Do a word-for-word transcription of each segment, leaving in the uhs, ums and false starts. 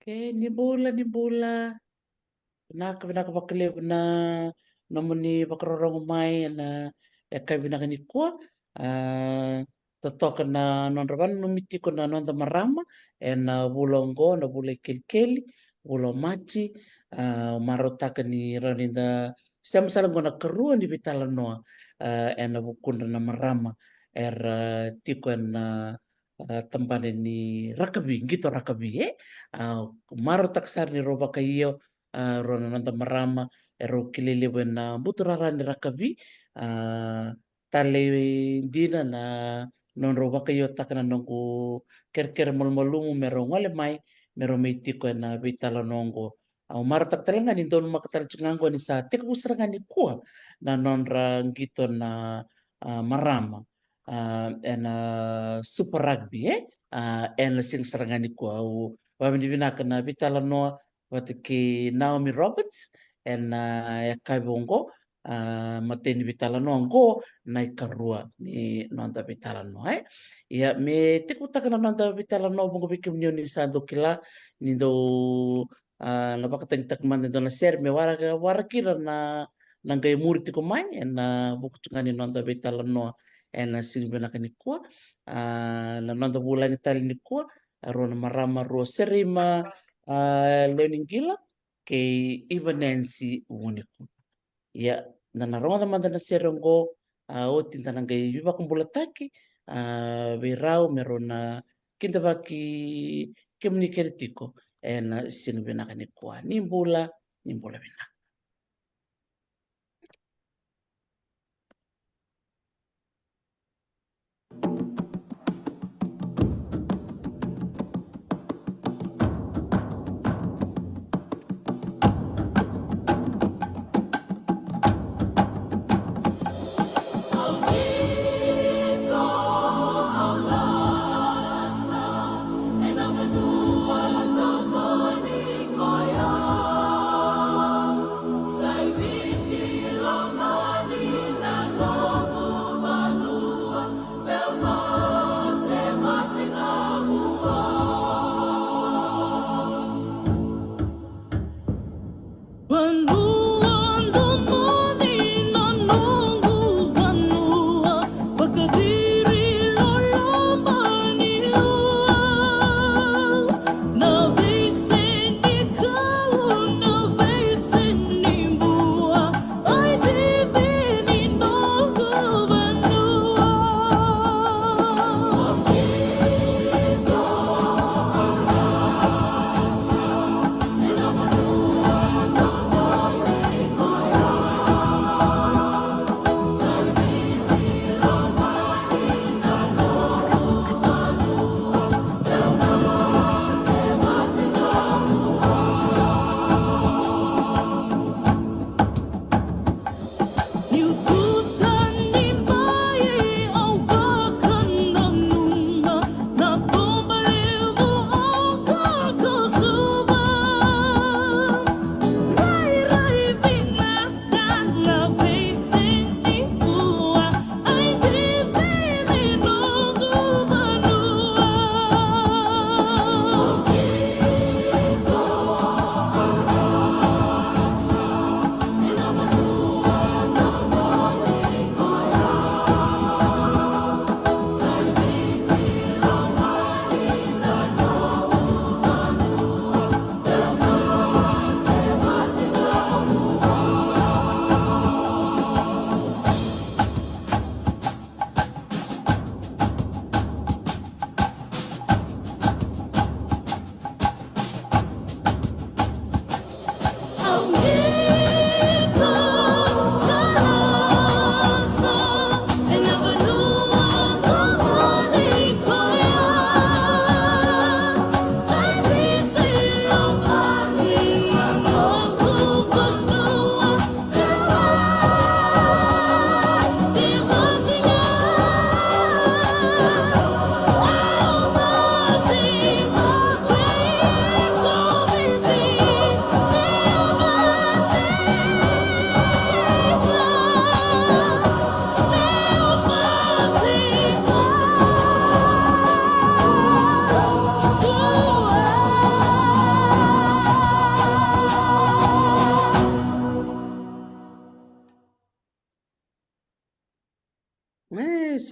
Okay, ni bula, ni bula. Vinaka, vinaka vakalevu na nomuni vakarorogo mai ena yakavi vinaka nikua. Ah, totoka na nodra vananumi tiko na noda marama ena vula oqo, na vula ikelikeli, vula o Maji. Ah, marautaka ni rawa ni da sema tale oqo na karua ni veitalanoa, ah, ena vukudra na marama era tiko ena, ah, tabana ni rakavi, qito rakavi, e? Ah, marautaka sara ni rau vakaio, ah, rau na noda marama, e rau kilai levu ena buturara ni rakavi, ah, talei dina na nodrau vakaiotaka na noqu kerekere malumalumu me rau gole mai, me rau mai tiko ena veitalanoa oqo. Au marautaka tale ga ni donumaka tale tiko ga oqo ni sa tekivu sara ga nikua na nodra qito na, ah, marama, ah, ena Super Rugby, e? Ah, ena siga sara ga nikua. Au vakavinavinaka na veitalanoa vata kei Naomi Roberts ena, ah, yakavi oqo, ah, matai ni veitalanoa oqo, na ikarua ni noda veitalanoa, e? Ia, me tekivutaka na noda veitalanoa, vuqa vei kemuni o ni sa dau kila ni dau, ah, na vakatagitaka mada e dua na sere me waraka, waraki ira na, na qai muri tiko mai ena vuku tiko ga ni noda veitalanoa ena siga vinaka nikua. Ah, na noda vulagi tale nikua, a rua na marama rua, Serima, ah, Leoniqila kei Iva Nancy Vunikuna. Ia, da na rogoca mada na sere oqo, ah, oti da na qai veivakabulataki, ah, vei rau me rau na kidavaki kemuni kece tiko ena siga vinaka nikua. Ni bula, ni bula vinaka.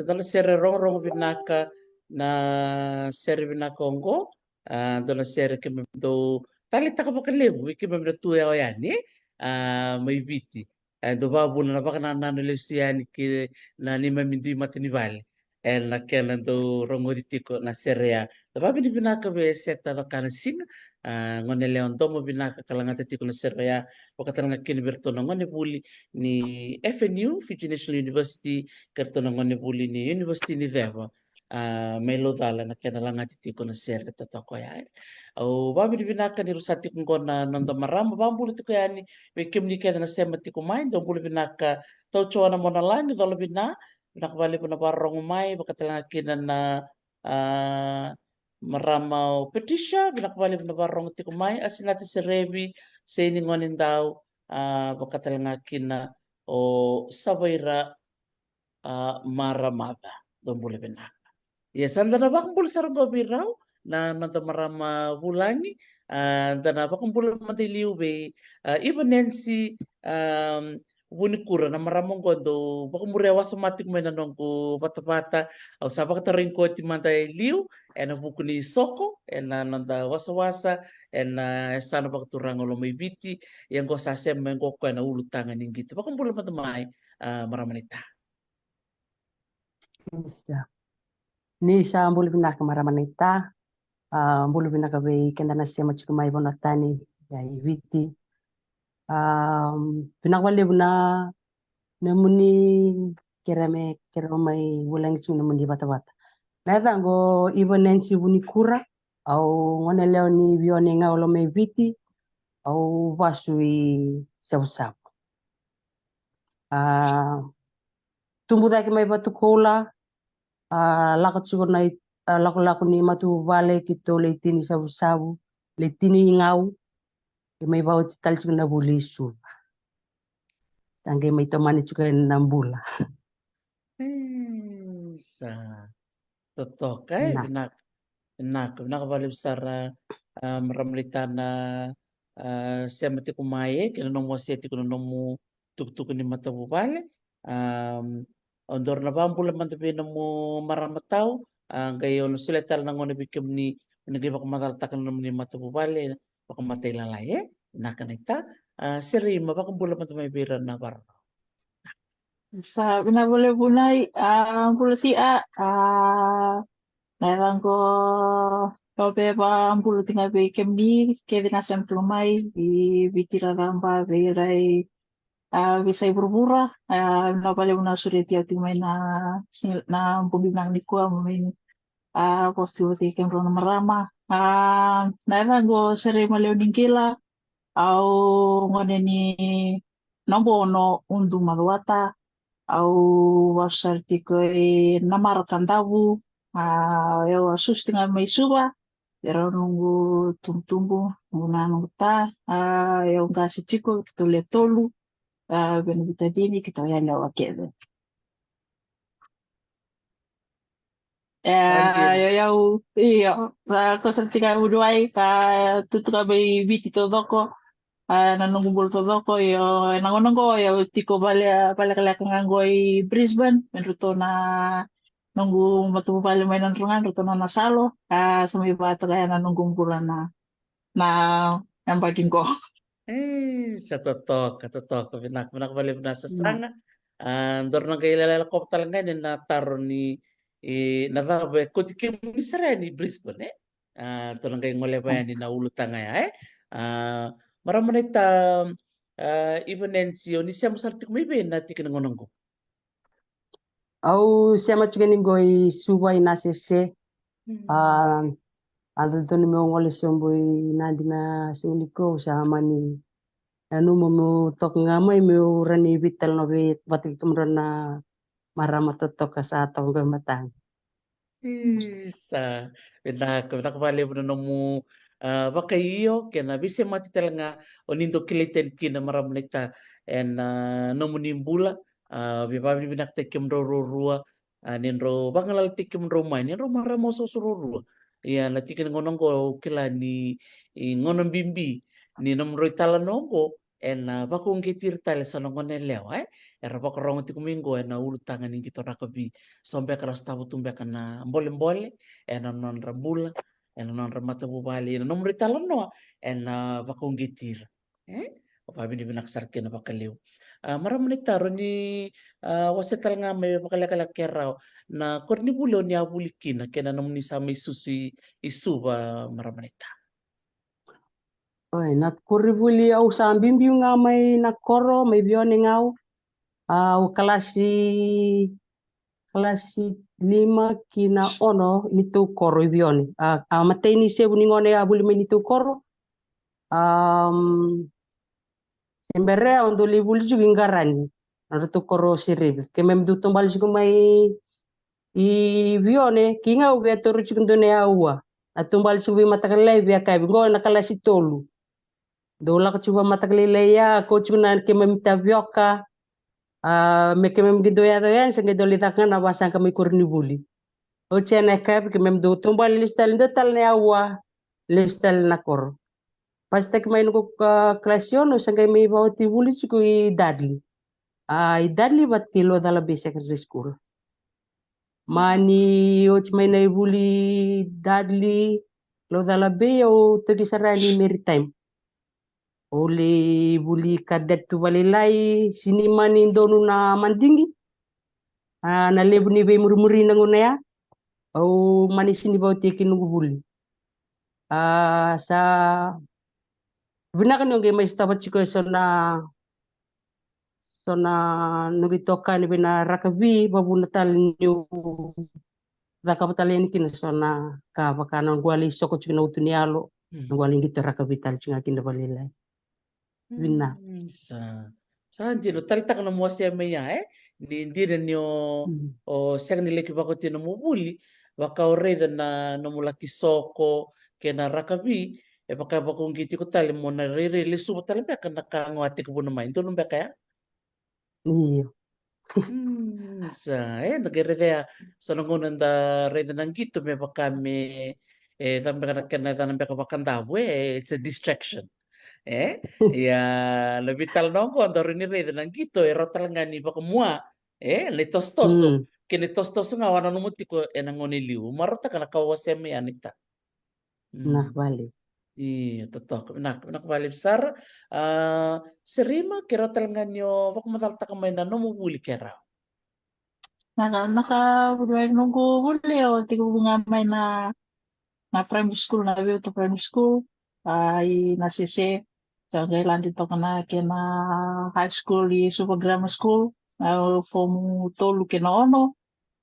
dua na sere rogorogo vinaka, na sere vinaka oqo. A, dua na sere keimami dau taleitaka vakalevu vei keimami na tu yawa yani, a, mai Viti. E dau vakavuna na vakanananu lesu yani ki na neimami dui matanivale ena kena dau rogoci tiko na sere ya. Da vakavinavinaka vei Seta Cakana Siga, a, gone yalewa domo vinaka ka lagata tiko na sere ya, vaka talega kina vei iratou na gonevuli ni F N U, Fiji National University, kei iratou na gonevuli ni University ni Ceva, a, mai Laucala, na kena lagati tiko na sere totoka ya. Au vakavinavinaka ni rau sa tiko qo na noda marama, vakabula tiko yani vei kemuni kece na sema tiko mai. Dou bula vinaka, Tau Joana Monalagi, cola vina, vinaka vakalevu na vakarorogo mai, vaka talega kina na, a, marama o Patricia, vinaka vakalevu na vakarorogo tiko mai, Asinata Serevi, Seini Gonedau, a, vaka talega kina o Savaira, a, Maramaca. Dou bula vinaka. Ia, sa da na vakabula sara qo vei rau na noda marama vulagi, a, da na vakabula mada i liu vei, a, Iva Nancy, a, Vunikura, na marama qo dau vakamuria wasoma tiko mai na noqu vatavata. Au sa vakatarogi koya oti mada i liu ena vuku ni soko, ena noda wasawasa ena yasana vakaturaga o Lomaiviti. Ia qo sa sema mai qo o koya na ulutaga ni qito. Vakabula mada mai, a, marama naita. Isa. Ni sa bula vinaka marama naita. A, bula vinaka vei keda na sema tiko mai vanua tani ya i Viti. A, vinaka vakalevu na, na nomuni kerea me kerea mai vulagi tiko na nomuni vatavata. Na yacaqu o Iva Nancy Vunikura, au gone yalewa ni Vione ga o Lomaiviti, au vasu i Savusavu. A, tubu cake mai Vatukoula, a, lako tiko na i-, a, lakolako ni matavuvale keitou lai tini Savusavu, lai tini i Gau, e mai vaoti tale tiko na vuli i Suva. Sa qai mai tomani tiko ena bula. Isa. Totoka, e, vinaka. Vinaka, vinaka vakalevu sara, a, marama naita na, a, sema tiko mai, e, kei na nomu wasea tiko na nomu tukutuku ni matavuvale. A, au dau na vakabula mada vei nomu marama tau, a, qai au na solia tale na gauna vei kemuni, ni qai vakamacalataka na nomuni matavuvale, vakamatailalai, e? Vinaka naita. A, Serima, vakabula mada mai vei ira na vara. Sa vinaka vakalevu Nai, a, bula Sia, a, na yacaqu o Toveva, bula tiko ga vei kemuni kece na sema tiko mai i Viti, Raraba, vei ira i, a, veiyasai vuravura, a, vinaka vakalevu na sureti au tiko mai na, na bogi vinaka nikua, mai a, ko tu vata kei kemudrau na marama. A, na yacaqu o Serima Lewe ni Qila, au gone ni Nabono, Udu, Macuata, au vasu sara tiko i Namara, Kadavu. A, au a susu tiko ga mai Suva, e rau noqu tubutubu, noqu na, noqu ta, a, au qase tiko, keitou le tolu, a, vei noqu tacini, keitou yalewa kece. E, io, io, io. A, ko sa tiko Vuniwai, ka tu tiko mai Viti taucoko. A, na noqu bula taucoko, io, ena gauna qo, io, tiko vale, valekaleka ga qo i Brisbane, me ratou na noqu matavuvale mai Nadroga, ratou na Nasalo. A, sa mai vata ga ya na noqu bula na, na yabaki qo. E, sa totoka, totoka, vinaka, vinaka vakalevu na sasaga. A, daru na qai lailaila koto tale ga yani na taro ni, e, na cava e kauti kemuni sara yani i Brisbane, e? A, daru na qai goleva yani na ulutaga ya, e? A, marama naita, a, Iva Nancy, o ni sema sara tiko mai vei na tiki ni gauna qo? Au sema tiko ni qo i Suva i Nasese. A, a dodonu meu gole sobu i Nadi na siga nikua, au sa mani nanuma meu toka ga mai meu rawa ni veitalanoa vata kei kemudrau na marama totoka sa toka qo e mataqu. Isa, vinaka, vinaka vakalevu na nomu, a, vakaio kei na veisemati tale ga o ni dau kilai tani kina marama naita ena, a, nomuni bula. A, via vakavinavinakataki kemudrau ruarua, a, ni drau vagalalataki kemudrau mai, ni drau marama osooso ruarua. Ia na tiki ni gauna qo au kila ni, i gauna bibi ni nomudrau italanoa qo, ena vakauqeti ira tale eso na gone yalewa, e? Era vakarogo tiko mai qo ena ulutaga ni qito rakavi. So beka ra sotava tu beka na bolebole ena nodra bula, ena nodra matavuvale, ena nomudou italanoa, ena vakauqeti ira. E? Au vakavinavinaka sara kina vakalevu. A, marama naita, rawa ni, a, wasea tale ga mai vakalekaleka ke rawa na koronivuli o ni a vuli kina, kei na nomuni sa mai susu i, i Suva, marama naita. Oi, na koronivuli au sa biubiu ga mai na koro, mai Vione ga au. A, au kalasi, kalasi lima ki na ono ni tou koro i Vione. A, a matai ni sevu ni gone a vuli mai ni tou koro. Am, se bera au dau lai vuli tiko i Qarani, na ratou koro o Sirivi. Keimami dau taubale tiko mai i Vione, kei ga au via taura tiko dua na aua. Na taubale tiko vei mataka lailai via kavi, qo na kalasi tolu. Dau lako tiko vei mataka lailai ya, kau tiko na keimami tavioka. A, me keimami qai dau yaco yani, sa qai dau lai caka ga na vasaqa mai koronivuli. Oti ya na yakavi keimami dau taubale lesu tale, dua tale na aua, lesu tale na koro. Pasitaki mai noqu, a, kalasi ono, sa qai mai vaoti vuli tiko i Dudley. A, i Dudley vata kei Laucala Bay Secondary School. Mani oti mai na ivuli Dudley, Laucala Bay, au toki sara yani i Maritime. Au lai vuli cadet tu valailai, sini mani donu na madigi. A, na levu ni veimurimuri na gauna ya, au mani sini vaoti ki noqu vuli. A, sa vinaka ni au qai mai sotava tiko eso na, so na noqu itokani vei na rakavi, vavuna tale niu cakava tale yani kina so na ka vaka na noqu a lai soko tiko na utu ni yalo, noqu a lai qito rakavi tale tiko ga kina valailai. Vinaka. Mm, sa, sa dina, taleitaka na nomu wasea mai ya, e? Ni dina ni o, o sega ni laki vakaoti na nomu vuli, vaka o raica na nomu laki soko kei na rakavi, e vaka e vakauqeti iko tale mo na rairai lesuva tale beka na ka qo a tekivuna mai. Donu beka ya? Io. Mm, sa, e, da qai raica ya, so na gauna da raica na qito me vaka me, e, cava beka na kena yacana beka vakadavu, e, it's a distraction. E? Ia, na veitalanoa qo, da rawa ni raica na qito, e rawa tale ga ni vakamua, e, na itosotoso, kei na itosotoso ga o a nanuma tiko ena gauna e liu. Marautaka na ka o wasea mai ya naita. Vinaka vakalevu. Io, totoka. Vinaka, vinaka vakalevu sara. A, Serima, ke rawa tale ga ni o vakamacalataka mai na nomu vuli ke rawa. Na ka, na ka vuli mai noqu vuli, au tekivu ga mai na, na primary school, na Veiuta Primary School, a, i Nasese. Sa qai lade toka na kena high school i Suva Grammar School, au fomu tolu kei na ono.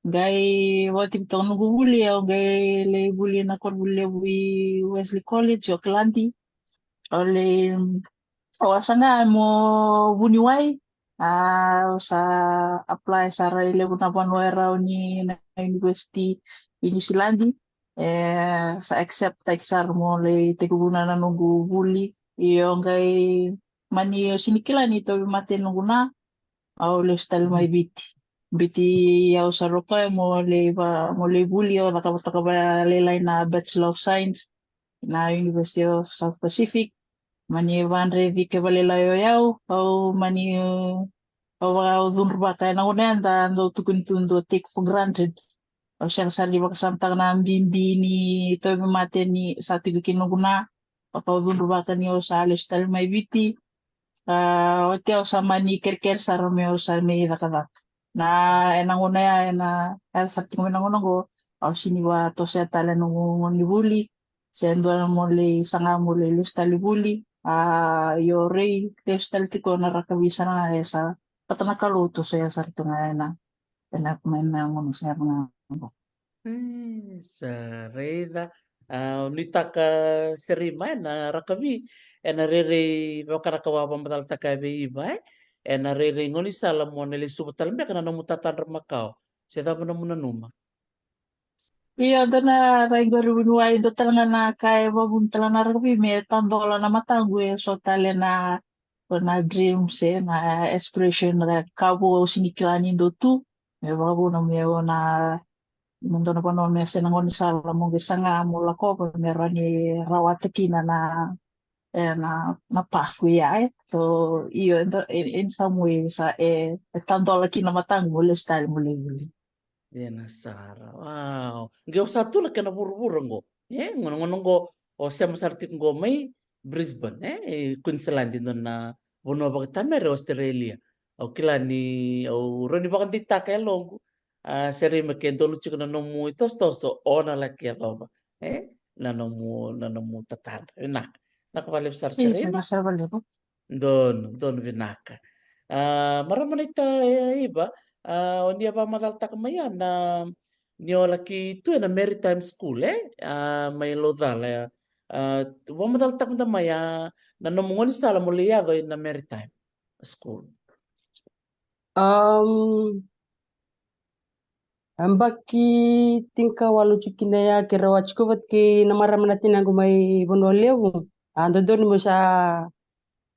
Qai vakatiki toka noqu vuli, au qai lai vuli na koronivuli levu i Wesley College, Oakland. Au lai, au a saga mo vuniwai, a, au sa apply sara i levu na vanua e rawa ni na university i New Zealand. E, sa accept taki sara mo lai tekivuna na noqu vuli. Io, qai mani au sini kila ni tauvi mate noqu na, au lesu tale mai Viti. Viti au sa rokoya mo lai va, mo lai vuli, au cakava toka valailai na Bachelor of Science na University of South Pacific. Mani vadre cike valailai o yau, au mani, au va, au cudruvaka ena gauna ya da dau tukuni tu dau take for granted. Au sega sara ni vakasamataka na bibi ni tauvi mate ni sa tiko kina noqu na, vaka au cudruvaka ni au sa lesu tale mai Viti. A, oti au sa mani kerekere sara me au sa mai cakacaka. Na, ena gauna ya, ena, era sa tiko mai na gauna qo, au sini va tosoya tale noqu, noqu vuli, se dua mo lai saga mo lai lesu tale vuli. A, io, rei lesu tale tiko na rakavi sara ga e sa, vata na Kalou tosoya sara tu ga ena, ena, mai na gauna sara ga qo. E, sa raica. A, nuitaka Serima ena rakavi, ena rairai vaka na ka au vakamacalataka vei Iva, e? Ena rairai gaunisala mo na lesuva tale beka na nomu tatadra makawa. Se cava nomu nanuma? Ia, dua na rai qori vuniwai, dua tale ga na ka e vavuna tale na rakavi me tadola na mataqu e so tale na, na dreams, e, na aspiration, na ka vou au sini kila ni dau tu. Me vakavuna me o na, me dua na vanua me se na gaunisala mo qai saga mo lakova me rawa ni rawata kina na, e na, na path ya, e. So io, e, in some way sa e, e tadola kina mataqu mo lesu tale mo lai vuli. Ena sara. Wow. Qe o sa tu na kena vuravura qo. E, gona gona qo o sema sara tiko qo mai Brisbane, e, e Queensland, dua na vanua vakatamere Australia. Au kila ni au rawa ni vakadeitaka e loqu. A, sere ima ke donu tiko na nomu itosotoso, o na laki yacova, e, na nomu, na nomu tatadra. Vinaka. Vinaka vakalevu sara, sere ima. Donu, donu vinaka. A, marama naita, e, Iva, a, o ni a vakamacalataka mai ya na, ni o laki tu ena Maritime School, e? A, mai Laucala, e. A, vakamacalataka mada mai ya na nomu gaunisala mo lai yaco ina Maritime School. Um, yabaki tinikawalu tiko kina ya, keirau a tiko vata kei na marama na tinaqu mai Vanua Levu. A dodonu meu sa,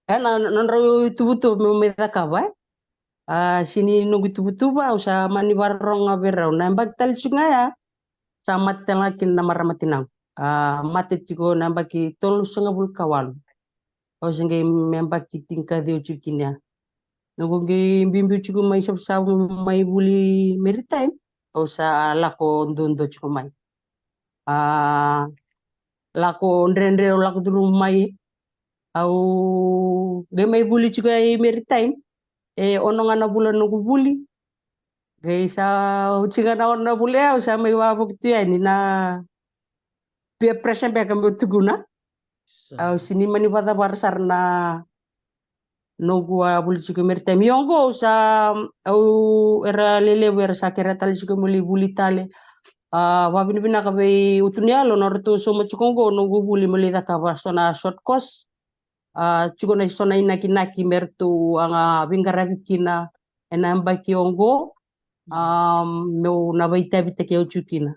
e, na, na nodrau ituvatuva meu mai cakava, e. A, sega ni noqu ituvatuva, au sa mani vakarorogo vei rau. Na yabaki tale tiko ga ya, sa mate tale ga kina na marama tinaqu. A, mate tiko na yabaki tolusagavulu ka walu. Au se qai me yabaki tinikaciwa tiko kina ya. Noqu qai biubiu tiko mai Savusavu mai vuli Maritime, au sa lako duadua tiko mai. A, lako dredre, au lako curuma mai. Au qai mai vuli tiko i Maritime. E ono ga na vula noqu vuli. Qai sa oti ga na ono na vula ya, au sa mai vakavoki tu yani na peer pressure beka meu tukuna. Sa. Au sega ni mani vakacavara sara na noqu a vuli tiko i Maritime. Io, qo au sa, au, era lelevu era sa kerea tale tiko meu lai vuli tale. A, vakavinavinaka vei Utu ni Yalo na nodratou sauma tiko qo noqu vuli meu lai cakava so na short course. A, tiko na so na inakinaki me ratou a veiqaravi kina ena yabaki oqo. A, meu na vakaitavitaki au tiko kina.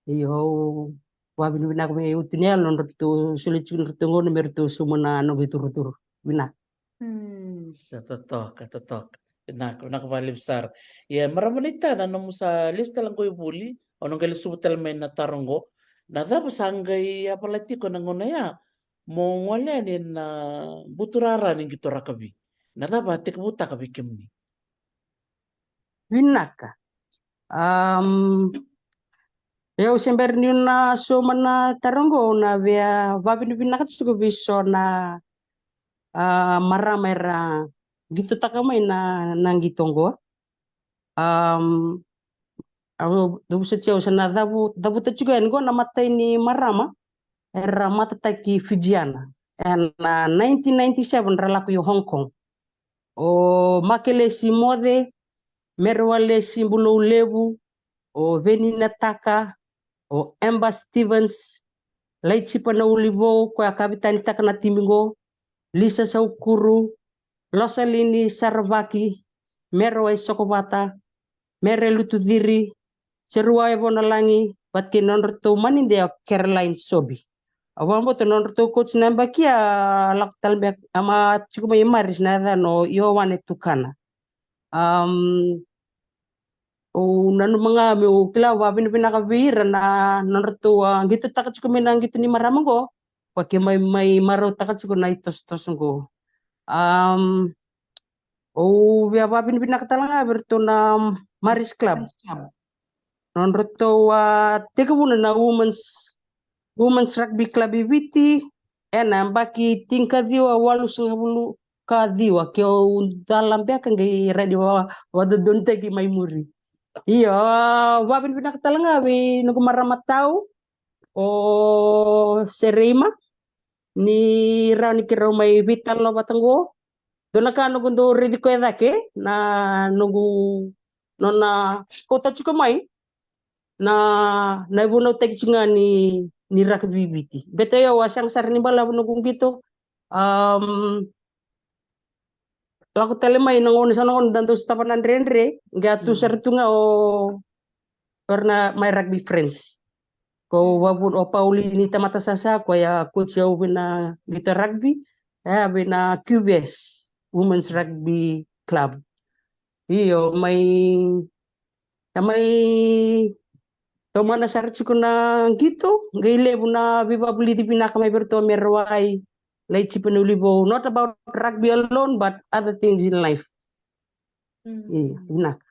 Io, au vakavinavinaka vei Utu ni Yalo na nodratou solia tiko na nodratou gauna me ratou sauma na noqu iturutu. Vinaka. Hmm, sa totoka, totoka. Vinaka, vinaka vakalevu sara. Ia, marama naita, na nomu sa lesu tale qo i vuli, o na qai lesuva tale mai na taro qo. Na cava sa qai yavala tiko na gauna ya mo gole yani na buturara ni qito rakavi? Na cava a tekivutaka vei kemuni? Vinaka. Am, au se bera niu na sauma na taro qo, au na via vakavinavinaka tiko vei so na, a, marama era qitotaka mai na, na qito qo. Am, au, au sa, au sa na cavu, cavuta tiko yani qo na imatai ni marama era matataki Fijiana. Ena nineteen ninety-seven ra lako i Hong Kong. O Makelesi Moce, Merewalesi Buloulevu, o Veni Nataka, o Ember Stevens, Laitipa Naulivou, koya a kavitanitaka na timi qo, Lisa Saukuru, Losalini Saravaki, Merewai Sokovata, Mere Lutuciri, Serua Evonalagi, vata kei na nodratou manidia o Caroline Sobi. Au vakabauta na nodratou coach na yabaki ya a lako tale beka, a ma tiko mai Maris, na yacana o Ioane Tukana. Am, au nanuma ga meu kila, au vakavinavinaka vei ira na nodratou a qitotaka tiko mai na qito ni marama qo, vaka kei mai, mai marautaka tiko na itosotoso qo. Am, au via vakavinavinaka tale ga vei iratou na Maris Club. Nodratou a tekivuna na Women's, Women's Rugby Club i Viti ena yabaki tinikaciwa walusagavulu ka ciwa, ke au dala beka qai rawa ni vakadodonutaki mai muri. Io, au vakavinavinaka tale ga vei noqu marama tau, o Sereima, ni rawa ni keirau mai veitalanoa vata qo. Dua na ka noqu dau raici koya cake, na noqu, nona kauta tiko mai na, na ivunautaki tiko ga ni, ni rakavi i Viti. Beta au a sega sara ni balavu noqu qito. Am, lako tale mai na gauna, sa na gauna da dau sotava na dredre, qai a tu sara tu ga o, o ira na My Rugby Friends. Ko vavuna o Paulini Tamatasasa, koya a coach au vei na qito rugby, e, vei na Q V S, Women's Rugby Club. Io, mai, a mai tomana sara tiko na qito, qai levu na veivakavulici vinaka mai vei iratou o Merewai, lai jipa na ulivou, not about rugby alone but other things in life. Mm. Io, vinaka.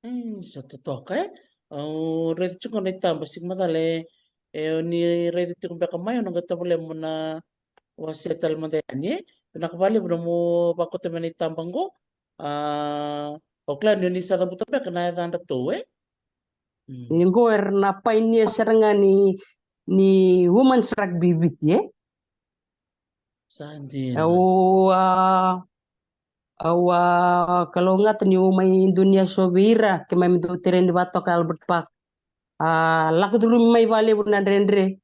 Mm, sa totoka, e. Au raica tiko na itaba, siga macala, e, o ni raica tiko beka mai, o na qai tovolea mo na wasea tale mada yani, e. Vinaka vakalevu na nomu vakauta mai na itaba qo. A, o kila ni o ni sa cavuta beka na yacadratou, e. Mm. Ni qo era na painia sara ga ni, ni women's rugby Viti, e. Sa dina. Au a, au a kalougata niu mai dunia so vei ira, keimami dau tereni vatoka Albert Park. A, lako curumi mai vakalevu na dredre.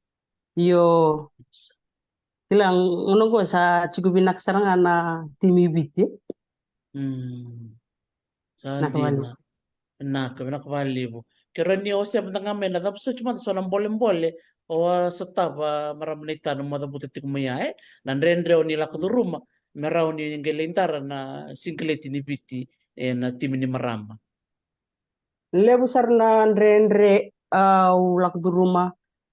Io, kila, gauna qo sa tiko vinaka sara ga na timi Viti. Mm. Sa dina. Vinaka, vinaka vakalevu. Ke rawa ni o wasea mada ga mai na cava soti mada so na bolebole o a sotava, marama naita, na nomu cavuta tiko mai ya, e? Na dredre o ni lako curuma me rawa ni qai lai dara na singileti ni Viti ena timi ni marama. Levu sara na dredre au lako curuma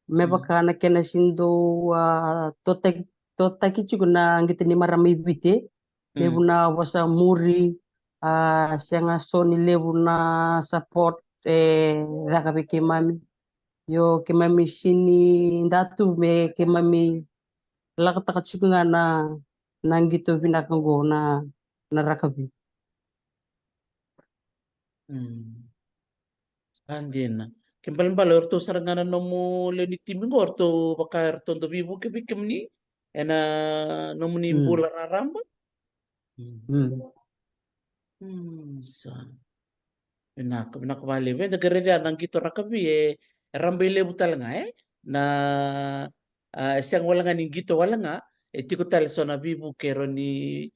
me vaka na kena sega ni dau a totaki, totaki tiko na qito ni marama i Viti. Levu na vosa muri, a, sega so ni levu na support e caka vei keimami. Io, keimami sega ni dau tu me keimami lakataka tiko ga na, na qito vinaka qo na, na rakavi. Mm. Sa dina. Ke balebale o ratou sara ga na nomu lewe ni timi qo, o ratou vaka e ratou dau veivuke vei kemuni ena nomuni bula raraba. Mm, sa vinaka, vinaka vakalevu. Eda qai raica na qito rakavi e, e rabailevu tale ga, e? Na, a, e sega wale ga ni qito wale ga, e tiko tale so na veivuke e rawa ni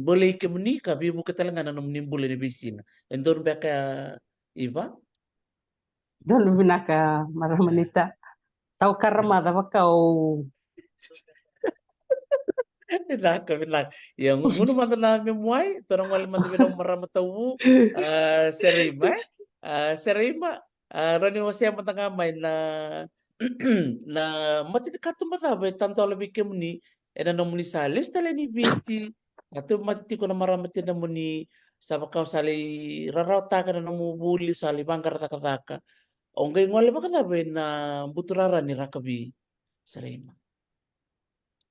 bolei kemuni ka veivuke tale ga na nomuni bula ena veisiga. E donu beka, Iva? Donu vinaka, marama naita. Sa o karamaca vaka o. Vinaka, vinaka. Ia, gu-, gunu mada na memuai, tou na gole mada vei na marama tauvu, a, Sereima, e? A, Sereima, a, rawa ni wasea mada ga mai na, na mate ni katuba cava e tadola vei kemuni ena nomuni sa lesu tale ni Viti, a tauvimate tiko na marama tinamuni, sa vaka o sa lai rarawataka na nomu vuli, sa lai vaqara cakacaka. O qai gole vakacava ena buturara ni rakavi, Sereima?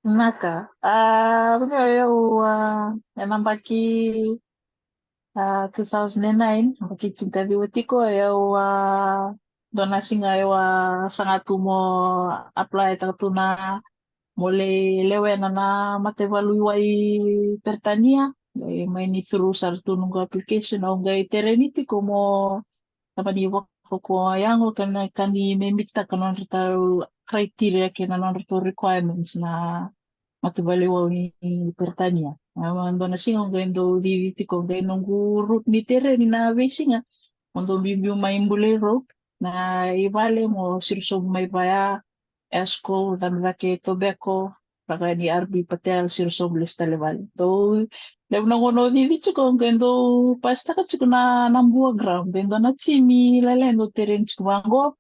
Vinaka. A, vei au, a, ena yabaki, a, two thousand and nine, yabaki tinikaciwa tiko, au a, dua na siga au a saga tu mo apply taka tu na mo lai lewena na mataivalu i Peritania. E, mai ni through sara tu noqu application, au qai tereni tiko mo, cava ni vaka ko yago, ka ni, ka ni me meet taka na nodratou criteria kei na nodratou requirements na mataivalu i Peritania. A, dua na siga au qai dau cici tiko, au qai noqu route ni tereni na veisiga, mo dau biubiu mai Bully Road, na i vale mo siro sobu mai vaya, Ascot, cabe cake Tobacco, lako yani R B Patel, siro sobu lesu tale i vale. Dau, levu na gauna au cici tiko, qai dau pass taka tiko na, na Bua Ground, qai dua na timi lailai dau tereni tiko vaqo.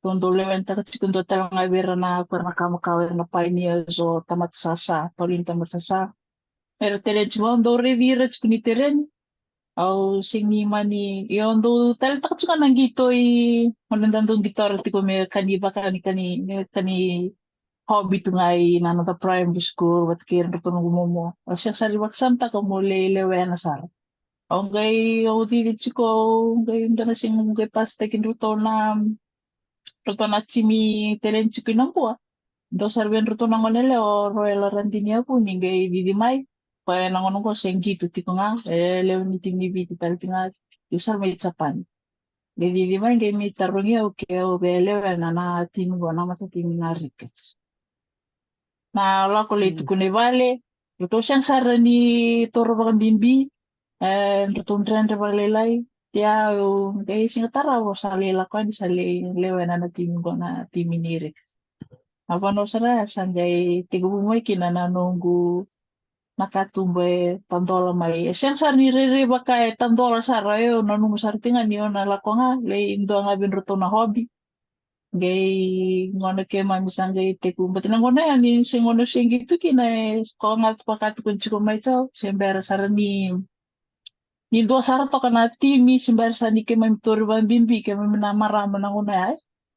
Dau, dau lewenitaka tiko, dua tale ga vei ira na, ko ira na kamakawa, ira na pioneers, o tamata sasa, Pauline Tamata Sasa. Era tereni tiko, dau raici ira tiko ni tereni. Au sega ni mani, io, dau taleitaka tiko ga na qito i, gauna da dau qitora tiko me ka ni vaka ni, ka ni, me ka ni hobby tu ga i na noda primary school vata kei iratou na noqu momo. Au sega sara ni vakasamataka mo lai lewena sara. Au qai, au cici tiko, au qai dua na siga au qai pass taki ratou na, ratou na timi tereni tiko i Nabua. Dua sara vei ratou na gone yalewa, o Royal Radini Yavuni, qai cici mai. Koya na gauna qo se qito tiko ga, e lewe ni timi ni Viti tale tiko ga, tiko sara mai Japani. Qai cici mai, qai mai tarogi au ke au via lewena na timi qo, na matatimi na Ricketts. Na lako lai tukuna i vale, ratou sega sara ni taura vakabibi, e, ratou dredre vakalailai. Ia au qai siga tarava au sa lai lako yani, sa lai lewena na timi qo, na timi ni Ricketts. Na vanua sara ya sa qai tekivu mai kina na noqu na katuba e tadola mai. E sega sara ni rairai vaka e tadola sara, e, au nanuma sara tiko ga ni au na lako ga, lai dua ga vei ratou na hobby. Qai gauna keimami sa qai tekivu, baleta na gauna ya ni se gauna se qito kina, e koya ga vaka tukuni tiko mai tau, se bera sara ni ni dua sara toka na timi, se bera sara ni keimami tauri vakabibi keimami na marama na gauna ya.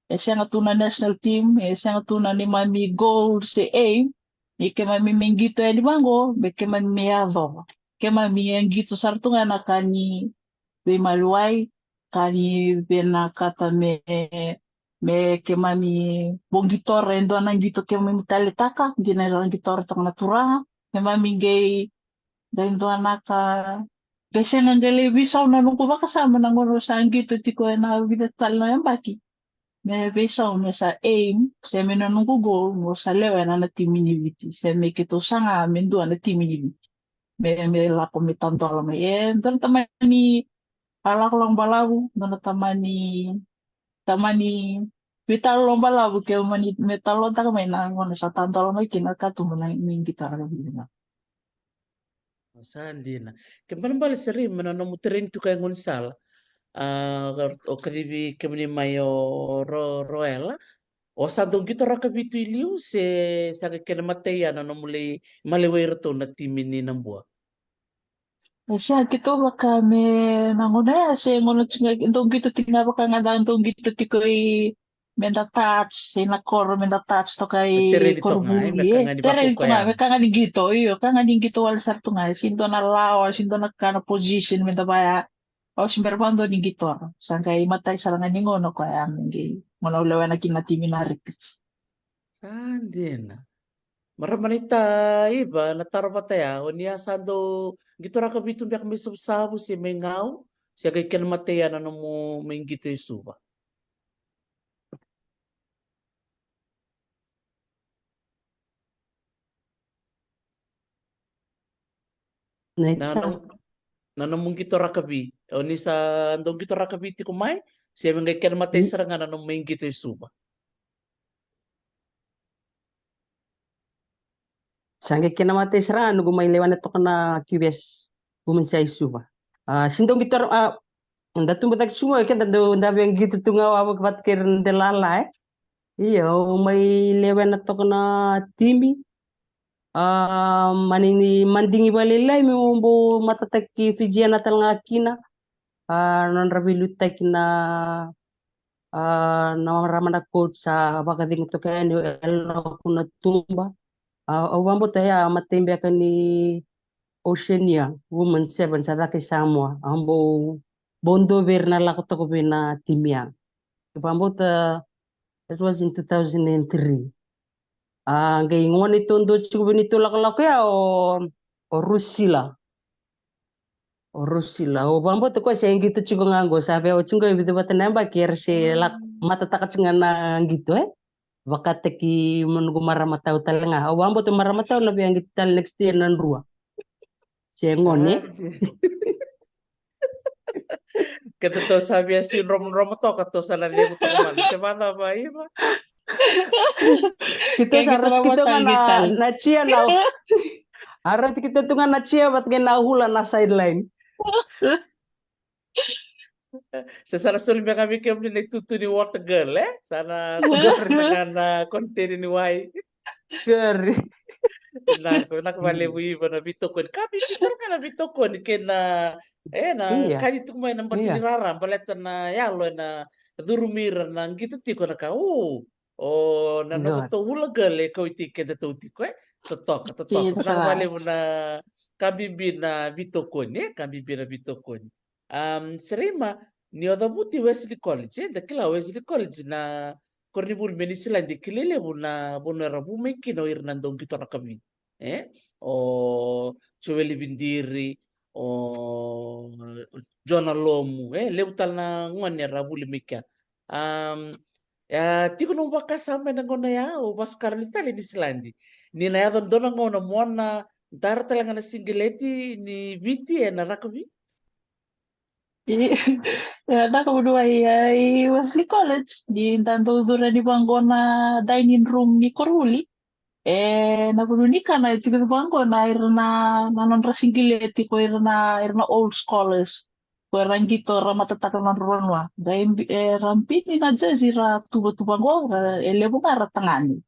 E sega tu na national team, e sega tu na neimami goal se aim ni keimami me qito yani vaqo, me keimami me yacova. Keimami e qito sara tu ga na ka ni veimaliwai, ka ni vinakata me, me keimami bogi tora e dua na qito keimami taleitaka, dina era qito tora toka na turaga. Keimami qai, qai dua na ka, qai sega qai lai veisau na noqu vakasama na gauna sa qito tiko ena vica tale na yabaki. Me veisau me sa aim, se me na noqu goal, mo sa lewena na timi ni Viti, se me keitou saga me dua na timi ni Viti. Me, me lako me tadola mai. E dua na tamani a lakolako balavu, dua na tamani, tamani veitalanoa balavu ke mani me talanoataka mai na gauna sa tadola mai kina ka tubu na qito rakavi. Sa dina. Ke balebale sara mai na nomu tereni tu ka e gaunisala. A, o kacivi kemuni mai o Ro, Roela. O sa dau qito rakavi tu i liu se sa qai kena matai ya na nomu lai maliwai iratou na timi ni Nabua? E sa keitou vaka me na gauna ya se gauna tiko ga dau qito tiko ga vaka ga da dau qito tiko i me da touch, se na koro me da touch toka i koro vuli, e tereni toka ga me ka ga ni qito, io, ka ga ni qito wale sara tu ga, e si dua na lawa, si dua na ka na position me da vaya. Au se bera vakadua ni qito ra. Sa qai matai sara ga ni gauna koya me qai gauna au lewena kina na timi na Ricketts. Sa dina. Marama naita Iva, na taro vata ya, o ni a sa dau qito rakavi tu beka mai Savusavu se mai Gau, se qai kena matai ya na nomu mai qito i Suva? Na, na, na nomu qito rakavi. O ni sa dau qito rakavi tiko mai, se me qai kena matai sara ga na nomu mai qito i Suva? Sa qai kena matai sara ga noqu mai lewena toka na Q V S Women's High Suva. A, si dau qito ra, a, da tubu cake tiko ga, keda dau da via qito tu ga vata kei ira na delala, e. Io, au mai lewena toka na timi. A, mani ni madigi vakalailai meu bau matataki Fijiana tale ga kina. A, nodra veiliutaki na, a, na marama na coach sa vakacegu toka yani o Elo Kunatuba. A, au vakabauta ya matai beka ni Oceania Women Sevens a caka i Samoa. Au bau, bau dua vei ira na lako toka vei na timi ya. Au vakabauta that was in two thousand and three. A, qai gone tou dua tiko vei neitou lakolako ya o, o Rusila. O Rusila. Au vakabauta koya se qito tiko ga qo, sa via oti qo e vica vata na yabaki era se lako matataka tiko ga na qito, e. Vakataki mo noqu marama tau tale ga. Au vakabauta marama tau na via qito tale next year na drua. Se gone. Ke tou sa via sui dromodromo toka, tou sa na levu toka mada. Se vacava, Iva? Keitou sa rauti keitou ga na, na chia na. A rauti keitou tu ga na chia vata kei na hula na sideline. Se sa na soli beka vei kemuni na itutu ni water girl, e? Sa na soli beka ga na container ni wai. Sure. Vinaka, vinaka vakalevu Iva na veitokoni. Ka bibi tale ga na veitokoni kei na, e, na ka ni tuku mai na bati ni rara, baleta na yalo ena curumi ira na qito tiko na ka. O, o, na nodatou hula girl e kauti kedatou tiko, e? Totoka, totoka. Vinaka vakalevu na ka bibi na veitokoni, e? Ka bibi na veitokoni. Am, Seraima, ni o cavuti Wesley College, e, da kila Wesley College na koronivuli mai Niusiladi e kilai levu na vanua era vu mai kina o ira na dau qito rakavi, e? O Joeli Vidiri, o Jona Lomu, e, levu tale na gone era vuli mai kea. Am, e, tiko nomu vakasama ena gauna ya, o vasu Karolisi tale e Niusiladi. Ni na yaco dua na gauna mo na dara tale ga na sigileti ni Viti ena rakavi? I, e, na ka vanua i, e, i Wesley College, ni da dau curu yani vaqo na dining room ni koronivuli. E, na vanua ni kana e tiko vaqo na ira na, na nodra sigileti ko ira na, ira na old scholars. ko era qito ra matataka na nodra vanua. Qai bi- e, ra bini na jersey ra tuvatuva qo, ra, e levu ga ra tagane.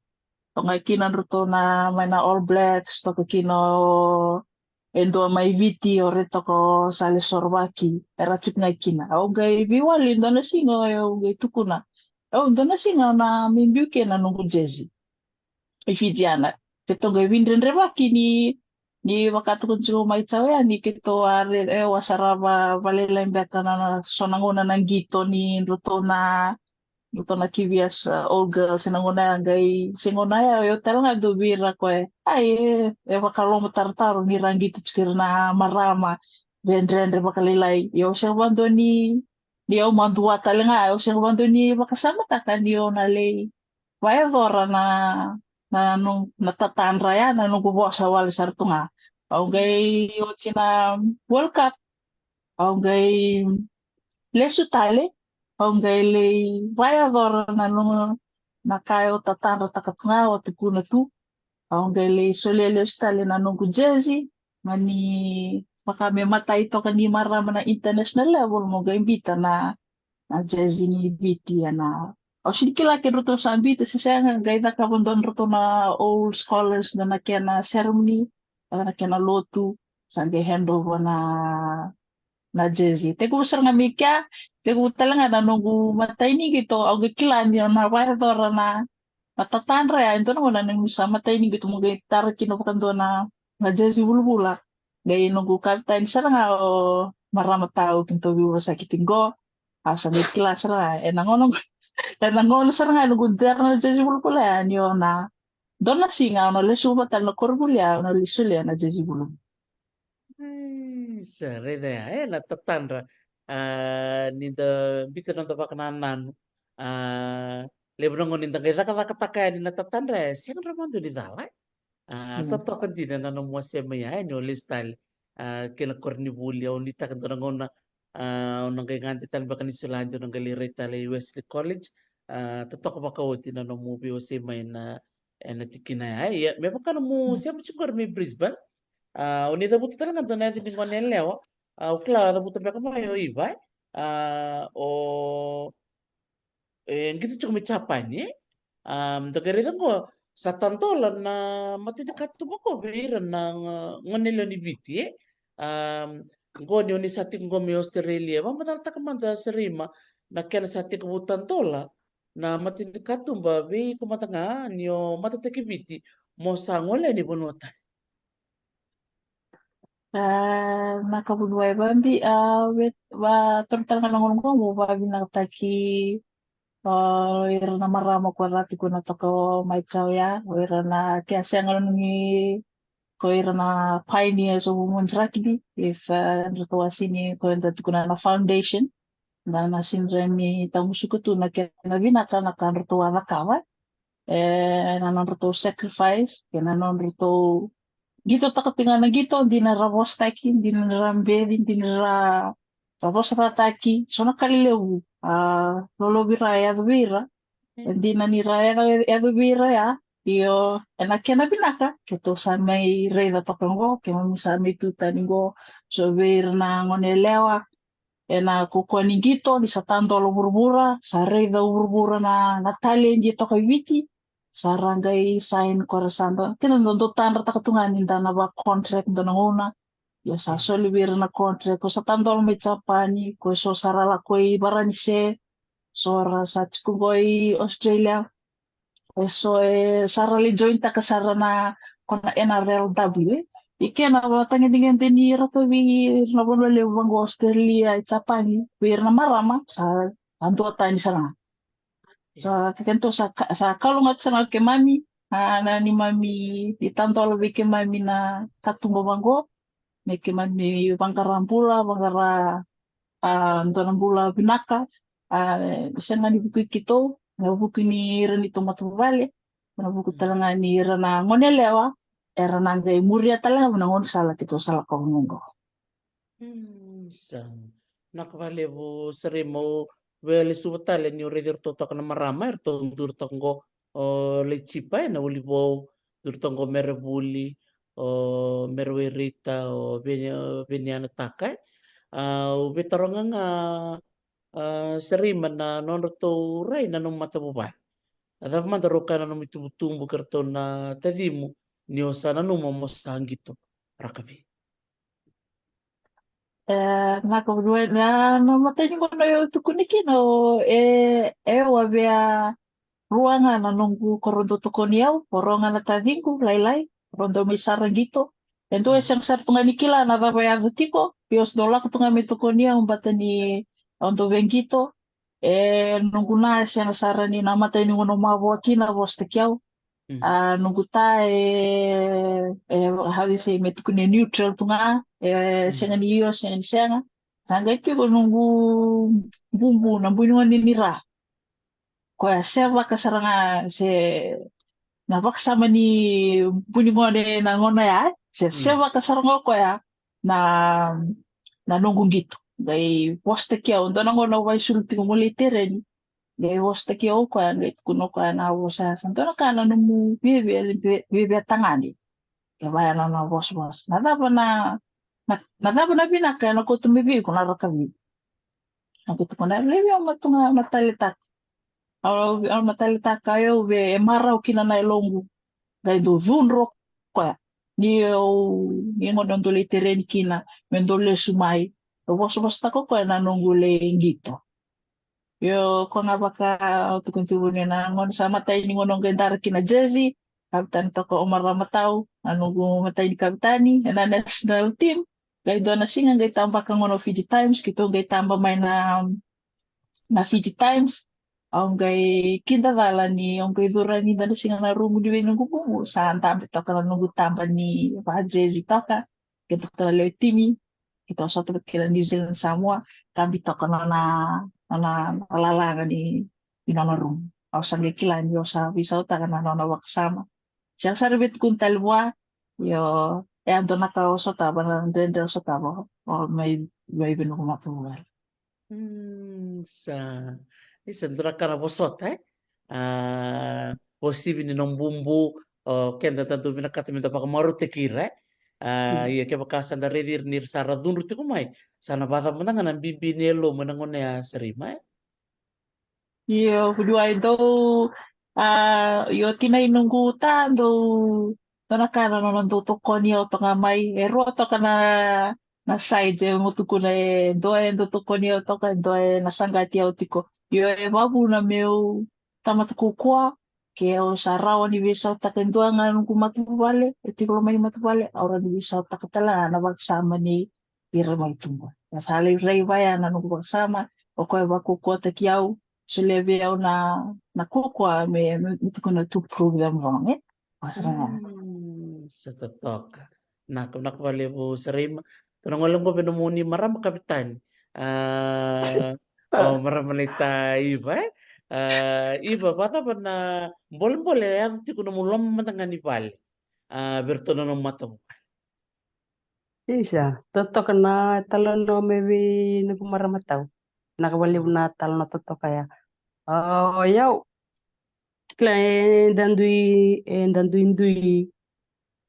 Toka kina dratou na mai na All Blacks, toka kina o e dua mai Viti, o re toka o Sale Sorovaki, era tiko ga kina. Au qai veiwali dua na siga, au qai tukuna. Au dua na siga na me biu kina na noqu jersey. I Fijiana. Keitou qai vidredrevaki ni, ni vaka tukuna tiko mai Tau yani keitou a re, e, au a sarava valailai beka na, na so na gauna na qito ni dratou na, dratou na K V S, uh, old girls, na gauna ya qai, se gauna ya, au tale ga dau vei ira koya. Ai, e, e vakaloma tarotaro ni ra qito tiko ira na marama, vedredre vakalailai. Ia au sega vakadua ni, ni au madua tale ga, au sega vakadua ni vakasamataka ni au na lai vayacora na, na, no, na tatadra ya, na noqu vosa wale sara tu ga. Au qai oti na World Cup, au qai lesu tale, au qai lai vayacora na noqu, na ka au tatadrataka tu ga, au tukuna tu. Au qai lai solia lesu tale na noqu jersey, mani vaka me matai toka ni marama na international level, mo qai bita na, na jersey ni Viti ena. Au sini kila ke dratou sa bita se sega, qai cakava dua dratou na old scholars, dua na kena ceremony, dua na kena lotu, sa qai hand over na, na jersey. Tekivu sara ga mai kea, tekivu tale ga na noqu matai ni qito, au qai kila ni au na vayacora na, na tatadra ya, e dua na gauna ni sa matai ni qito mo qai tara kina vakadua na, na jersey vulavula. Qai noqu kavetani sara ga o marama Tau keitou veivosaki tiko qo. Au sa qai kila sara ga, ena gauna, ena gauna sara ga noqu dara na jersey vulavula ya, ni au na, dua na siga au na lesu vata na koronivuli ya, au na lai solia na jersey vulavula. Ai, sa raica ya, e, na tatadra. A, ni da bita noda vakanananu. A, levu na gauna ni da qai cakacakataka yani na tatadra, e, sega dra madua ni cala, e. A, totoka dina na nomu wasea mai ya, e, ni o lesu tale. A, kei na koronivuli, au nuitaka dua na gauna, a, au na qai gade tale beka ni Niusiladi, au na qai lai rai tale i Wesley College. A, totoka vakaoti na nomu veiwasei mai na, ena tikina ya. Ia, me vaka nomu sema tiko qori mai Brisbane. A, o ni cavuta tale ga dua na yaca ni gone yalewa. A, au kila o cavuta beka mai o Iva, e. A, o, e, qito tiko mai Japani, e. A, da qai raica qo, sa tadola na matanikatuba qo vei ira na, a, gone yalewa ni Viti, e. A, qo ni o ni sa tiko qo mai Australia, vakamacalataka mada Sarima na kena sa tekivu tadola na matanikatuba vei iko mada ga ni o matataki Viti mo sa gole yani vanua tani. A, na ka vuniwai vabi, a, ve, va, toro tale ga na gauna qo mo vavinakataki, a, o ira na marama ko ra tukuna toka o mai Tau ya, o ira na, ke a sega ni ko ira na pioneers of women's rugby, if, a, dratou a sini ko ira tukuna na foundation, na, na sini ra ni tamusuka tu na kena vinaka na ka dratou a cakava. E, na nodratou sacrifice, kei na nodratou qitotaka tiko ga na qito, dina ra vosataki, dina ra beci, dina ra, ra vosataki, so na ka lelevu, a, lolovi ra e yaco vei ira. E dina ni ra yaco, yaco vei ira ya, io, ena kena vinaka, keitou sa mai raica toka qo, keimami sa mai tu tani qo, so vei ira na gone yalewa, ena kaukaua ni qito, ni sa tadola vuravura, sa raica o vuravura na, na taledi e toka i Viti, sa ra qai sign ko ra sa da, kena dau, dau tadrataka tu ga ni da na va contract dua na gauna. Io sa soli vei ira na contract, ko sa tadola mai Japani, ko so sa ra lako i Varanise, so ra sa tiko qo i Australia. E so e sa ra lai join taka sara na ko na N R L W. I kena vatagedegede ni rakavi na vanua levu vaqo Australia, i Japani, vei ira na marama, sa, sa duatani sara ga. So, ke kedatou sa ka-, sa kalougata sara ga keimami, a, na neimami itadola vei keimami na katuba vaqo, me keimami vaqara bula, vaqara, a, dua na bula vinaka, a, sega ni vuku i keitou, na vuku ni ira ni tou matavuvale, na vuku tale ga ni ira na gone yalewa, era na qai muria tale ga na gaunisala keitou sa lako vaqo. Mm, sa. Vinaka vakalevu Sarima, au via lesuva tale niu raici iratou toka na marama, iratou duri toka qo, o Laitsipa, e, na Ulivou, duri toka qo Mere Vuli, o Mere Wairita, o Veni-, o Veniana Taka, e. A, au veitaroga ga, a, Sarima, na nodratou rai na nomu matavuvale. A cava mada rau kaya na nomu itubutubu kei ratou na tacimu ni o sa nanuma mo sa qito rakavi? E, na ka vua na, na matai ni gauna au tukuni kina o, e, e, au a via rua ga na noqu, ko rau dau tokoni au, o rau ga na taciqu lailai, rau dau mai sara qito. E dua e sega sara tu ga ni kila na cava e yaco tiko, ia au sa dau lako tu ga mai tokoni au, bata ni au dau via qito. E, noqu na e sega sara ni, na matai ni gauna au mavoa kina, vosataki au. A, noqu ta e, e, how do you say, me tukuni neutral tu ga, e, sega ni io, sega ni sega. Sa qai tiko noqu bubu, na bu ni gone ni ra. Koya sevaka sara ga, se na vakasama ni bu ni gone na gauna ya, e? Se sevaka sara ga o koya na, na noqu qito. Qai vosataki au, dua na gauna au vaisulu tiko mo lai tereni. Qai vosataki au o koya, qai tukuna o koya na vosa, sa dua na ka na nomu viavia, vi-, viavia tagane. Qai vaya na nona vosavosa. Na cava na, na, na cava na vinaka ena kauta mai vei iko na rakavi? Au qai tukuna, levu au ma tu ga na taleitaka. Au, au na taleitaka, au via, e marau kina na yaloqu. Qai dau cudru o koya. Ni au, ni gauna au dau lai tereni kina, me dau lesu mai. Au vosavosataka o koya na noqu lai qito. Io, ko ga vaka au tukuna tiko ni na gauna sa matai ni gauna au qai dara kina jersey, kapitani toka o Maramatau, na noqu matai ni kapitani ena national team. Qai dua na siga qai tabaka gauna o Fiji Times, keitou qai taba mai na, na Fiji Times. Au qai kidacala ni au qai curu yani dua na siga na rumu ni vei noqu bubu, sa dabe toka na noqu taba ni vajezi toka. Keitou tara lewe timi, keitou sota kei na New Zealand Samoa, kabi toka na nona, nona lalaga ni, ni nona rumu. Au sa qai kila ni au sa veisautaka na nona vakasama. Sega sara ni via tukuna tale vua, io, e a dua na ka au sotava, na dredre au sotava, o mai, mai vei noqu matavuvale. Mm, sa, isa, dua na ka na vosota, e? A, o sivi ni nomu bubu, o keda da dau vinakata me da vakamarautaki ira, e? A, ia kevaka sa da raici ira ni ra sa ra cudru tiko mai, sa na vakacava mada ga na bibi ni yalomu ena gauna ya, Sarima, e? Io, vuniwai dau, a, io, tinai noqu ta dau, dua na ka na nona dau tokoni au toka mai, e rua toka na, na side e mo tukuna, e dua e dau tokoni au toka, e dua e na saqati au tiko. Io, e vavuna meu tamata kaukaua, ke au sa rawa ni veisautaka e dua ga noqu matavuvale, e tiko loma ni matavuvale, au rawa ni veisautaka tale ga na vakasama ni ira mai tuba. E sa lai rai vaya na noqu vakasama, o koya vakaukauataki au, solia vei au na, na kaukaua me, me, me tukuna to prove them wrong, e? Vaka sara ga. Mm, sa totoka. Vinaka, vinaka vakalevu Sarima. Tou na gole qo vei nomuni marama kapitani. A, o marama naita Iva, e? A, Iva, vakacava na bolebole e yaco tiko nomu loma mada ga ni vale? A, vei iratou na nomu matavuvale. Isa, totoka na talanoa mai vei noqu marama tau. Vinaka vakalevu na talanoa totoka ya. O yau, kila eda dui, eda duidui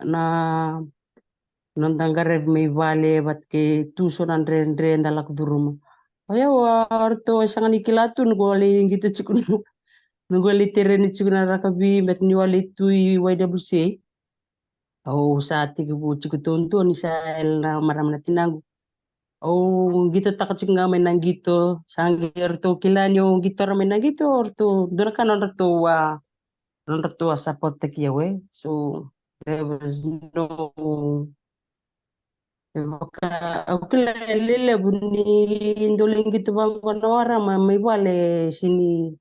na noda qaravi mai vale vata kei tu so na dredre da lako curuma. O yau, a, o ratou e sega ni kila tu noqu lai qito tiko na, noqu lai tereni tiko na rakavi, baleta niu a lai tu i Y W C A. Au sa tekivu tiko dodonu, ni sa yali na marama na tinaqu. Au qitotaka tiko ga mai na qito, sa qai ratou kila ni au qitora mai na qito, ratou, dua na ka nodratou a, nodratou a support-taki au, e. So there was no, e vaka, au kila e lelevu ni dau lai qito vaqo na marama mai vale, sini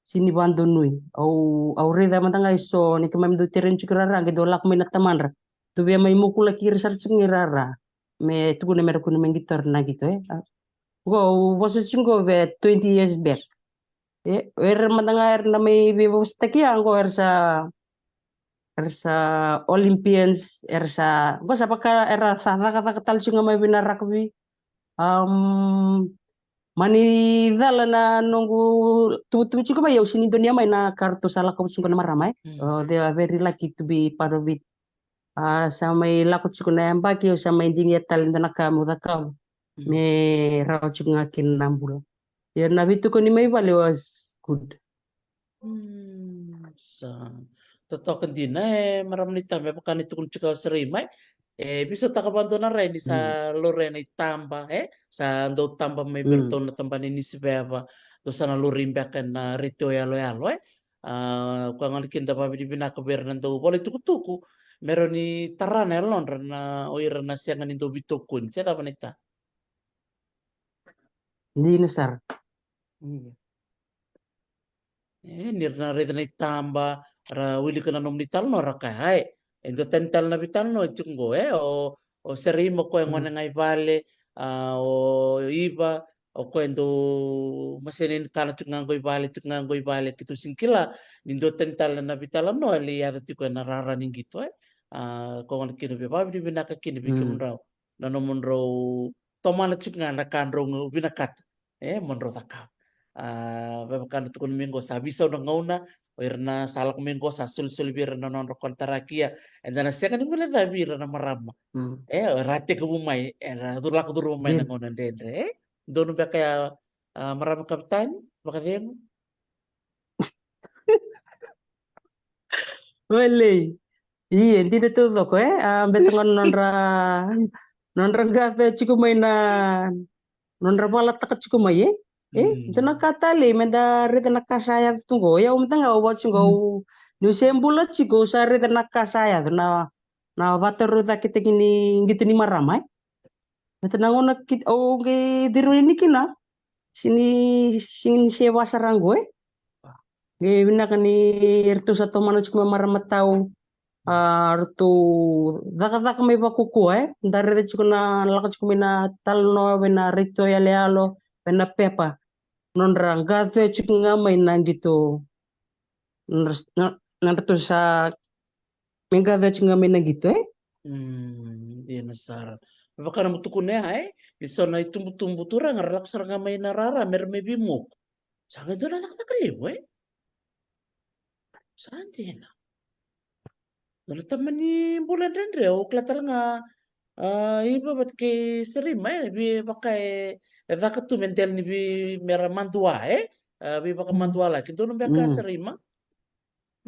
sini vadonui. Au, au raica mada ga e so ni keimami dau tereni tiko rara, qai dau lako mai na tamadra. Dau via mai mokulaki ira sara tiko ni rara. Me tukuna me ra kua ni mai qitora na qito, e. Qo, au vosa tiko qo vei twenty years back. E, era mada ga era na mai veivosataki ya qo era sa, era sa Olympians, era sa, qo sa vaka, era sa cakacaka tale tiko ga mai vei na rakavi. Am, mani cala na noqu tuvatuva tiko mai, au sini donuya mai na ka ratou sa lako tiko na marama, e. Mm. Oh, they are very lucky to be part of it. A, sa mai lako tiko na yabaki, au sa mai digia tale dua na ka meu cakava. me rawa tiko ga kina na bula. Ia na veitokoni mai vale was good. Sa totoka dina e marama ni taba, me vaka ni tukuni tiko o Serei mai. E veisautaka vakadua na rai ni sa laurai ena itaba, e sa dau taba mai vei iratou na tabana ni Nisi Veva, dou sa na laurai beka ena retio yaloyalo, e. A, koya gona kina da vakavinavinaka vei ira na dau vola itukutuku me rawa ni tara na yalodra na o ira na sega ni dau veitokoni, se cava na ita? Dina sara. E, ni ra na raica na itaba, ra wilika na nomuni italanoa, ra kaya, ai, e dua tani tale na veitalanoa e tiko qo, e, o, o Serei mai, o koya e gone ga i vale, a, o Iva, o koya e dau maseni ni kana tiko ga qo i vale, tiko ga qo i vale, keitou sega ni kila ni dua tani tale na veitalanoa e lai yaco tiko ena rara ni qito, e. A, koya gona kina vei, vakavinavinaka kina vei kemudrau na nomudrau tomana tiko ga na ka drau vinakata, e, mo drau cakava. A, me vaka na tukuna mai qo, sa veisau na gauna, o ira na sa lako mai qo sa solisoli vei ira na nodra konitaraki, ia eda na sega ni guilecavi ira na marama. E, o ira a tekivu mai, era lako curuma mai na gauna dredre, e. Donu beka ya, a, marama kavetani, vakacegu. Olei. Ia, e dina taucoko, e? A, beta gona nodra, nodra qaca tiko mai na, nodra valataka tiko mai, e? E, dua na ka talei, meda raica na ka sa yaco tu qo. Ia, au mada ga au vaka tiko qo, au, niu se bula tiko, au sa raica na ka sa yaco, na, na vakatorocaketaki ni qito ni marama, e? Beta na gauna keitou qai ciri ni kina, sega ni, sega ni se va sara qo, e. Qai vinaka ni ratou sa tomana tiko mai marama tau, a, ratou cakacaka mai vakaukaua, e. Da raica tiko na, lako tiko mai na talanoa vei na retio yaloyalo, vei na pepa. Nodra qaca tiko ga mai na qito, nodra, na, nodratou sa me qaca tiko ga mai na qito, e? Mm, dina sara. Me vaka na mo tukuna ya, e? Ni so na itubutubu turaga ra lako sara ga mai na rara me ra mai veimoku. Sa qai dua na cakacaka levu, e? Sa dina. Dua na taba ni bula dredre, au kila tale ga, a, Iva vata kei Serei mai, e vei vaka e, e caka tu me dela ni vei me ra madua, e? A, veivakamadualaki. Donu beka, Serei mai?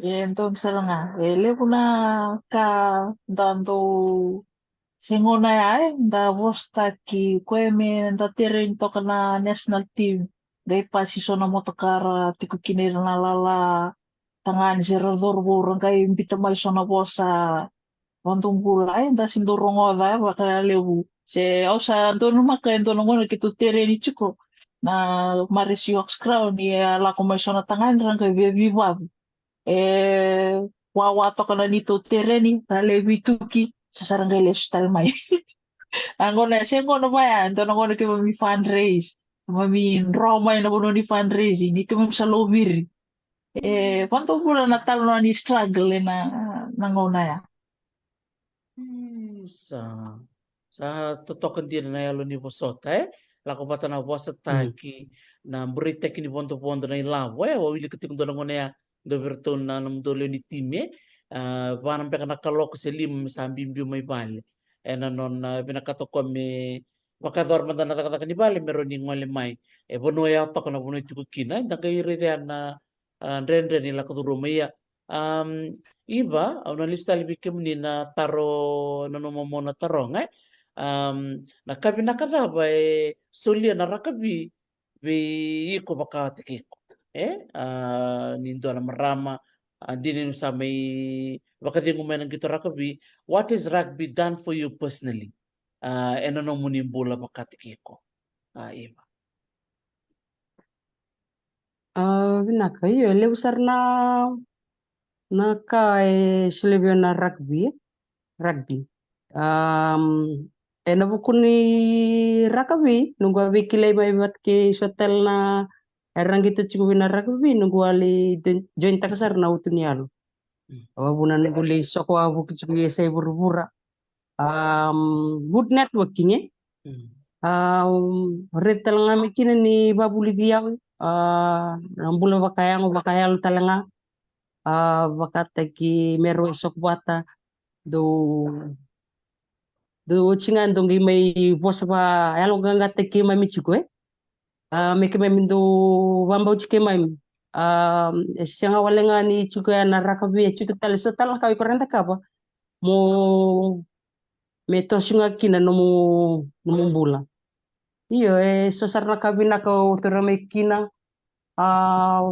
E donu sara ga. E levu na ka da dau, se gauna ya, e, da vosataki koya me da tereni toka na national team. Qai pasi so na motokara tiko kina ira na lala tagane se ra cauravou, ra qai biuta mai so na vosa vadobula, e, da se dau rogoca, e, vakalevu. Se au sa donumaka e dua na gauna keitou tereni tiko na Marist Oaks Crown, e a lako mai so na tagane ra qai via veivacu. E wawa toka na neitou tereni, ra lai veituki, sa sa ra qai lesu tale mai. A gauna, se gauna vaya, e dua na gauna keimami fundraise, keimami draw mai na vanua ni fundraising, ni keimami sa lauviri. E vadobula na talanoa ni struggle ena, na gauna ya. Mm, sa, sa totoka dina na yalo ni vosota, e? Lako vata na vosataki, na bureitaki ni vodovodo, na ilavo, e? Au wilika tiko dua na gauna ya, dua vei iratou na nomudou lewe ni timi, e? A, va na beka na kaloko se lima me sa biubiu mai vale. Ena nona, a, vinakata o koya me vakayacora mada na cakacaka ni vale me rawa ni gole mai. E vanua ya toka na vanua e tiko kina, e? Da qai raica na, a, dredre ni lako curuma. Ia, am, Iva, au na lesu tale vei kemuni na taro, na nomu, mo na taroga, e? Am, na ka vinaka cava e solia na rakavi vei iko vakataki iko, e? A, ni dua na marama, a, dina ni sa mai vakacegu mai na qito rakavi. What has rugby done for you personally? A, ena nomuni bula vakataki iko, a, Iva. A, vinaka, io, e levu sara na, na ka e solia vei au na rakavi, rakavi. Am, ena vuku ni rakavi, noqu a veikilai mai vata kei so tale na era qito tiko vei na rakavi, noqu a lai join, join taka sara na Utu ni Yalo. Mm. Au a vuna noqu lai soko wavoki tiko i yasai vuravura. Am, good networking, e? Mm. Am, raica tale ga mai kina ni vavulici au, a, na bula vakayago, vakayalo tale ga, a, vakataki me rau soko vata, dou, Dou oti ga dou qai mai vosa vakayaloqaqataki keimami tiko, e. A, me keimami dou vakabauti keimami. A, e sega wale ga ni tiko ya na rakavi, e tiko tale so tale na ka o iko rawa ni cakava mo, me toso ga kina nomu, nomu bula. Io, e so sara na ka vinaka o taura mai kina. A,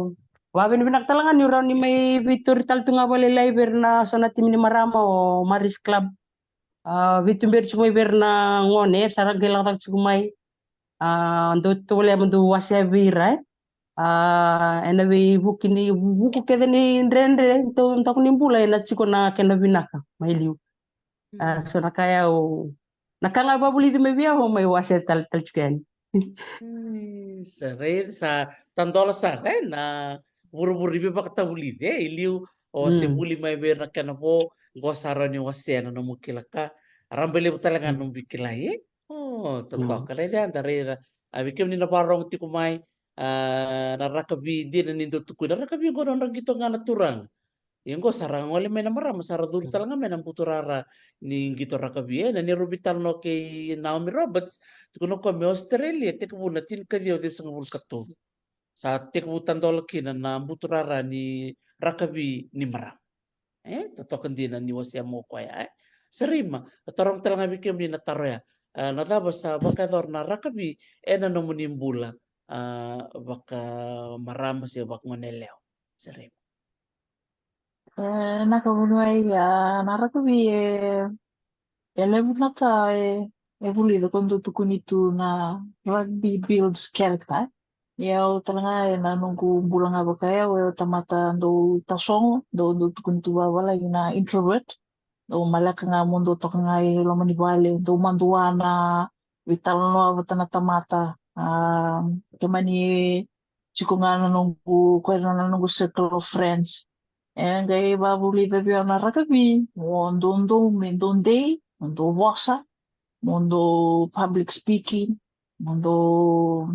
vakavinavinaka tale ga niu rawa ni mai veitori tale tu ga vakalailai vei ira na so na timi ni marama o Maris Club. A, veituberi tiko mai vei ira na gone, e, sa ra qai lako cake tiko mai. A, dou tovolea mo dou wasea vei ira, e. A, ena veivuku ni, vuku kece ni dredre, dou, dou ni bula ena tiko na kena vinaka mai liu. A, so na ka ya o, na ka ga e vakavulici mai vei au, au mai wasea tale, tale tiko yani. Mm, sa raica, sa tadola sara, e, na vuravura ni veivakatavulici, e, i liu, o se vuli mai vei ira na kena vo, qo sa rawa ni wasea na nomu kila ka. Rabailevu tale ga na nomu veikilai, e. O, totoka, raica, da raica. A, vei kemuni na vakarorogo tiko mai, a, na rakavi dina ni dau tukuni, na rakavi qo na nodra qito ga na turaga. Ia qo sa ra gole mai na marama, sa ra curu tale ga mai na buturara ni qito rakavi, e, na neirau veitalanoa kei Naomi Roberts, tukuna o koya me Australia tekivu na tinikaciwa ciwasagavulu ka tolu. Sa tekivu tadola kina na buturara ni rakavi ni marama. E, totoka dina ni wasea mai o koya, e. Sarima, au taroga tale ga vei kemuni na taro ya. A, na cava sa vakayacora na rakavi ena nomuni bula, a, vakamarama se vakagoneyalewa? Sarima. E, na ka vuniwai, a, na rakavi e, e levu na ka e, e vulica, ko dau tukuni tu na rugby builds character. Ia au tale ga ena noqu bula ga vakayau, e, au tamata dau tasogo, dau, dau tukuni tu vakavalagi na introvert. Dau maleka ga mo dau toka ga i loma ni vale, dau madua na veitalanoa vata na tamata. A, ke mani tiko ga na noqu, ko ira na noqu circle of friends. E qai vakavulica vei au na rakavi, mo dodonu me dodei, mo dau vosa, mo dau public speaking, mo dau,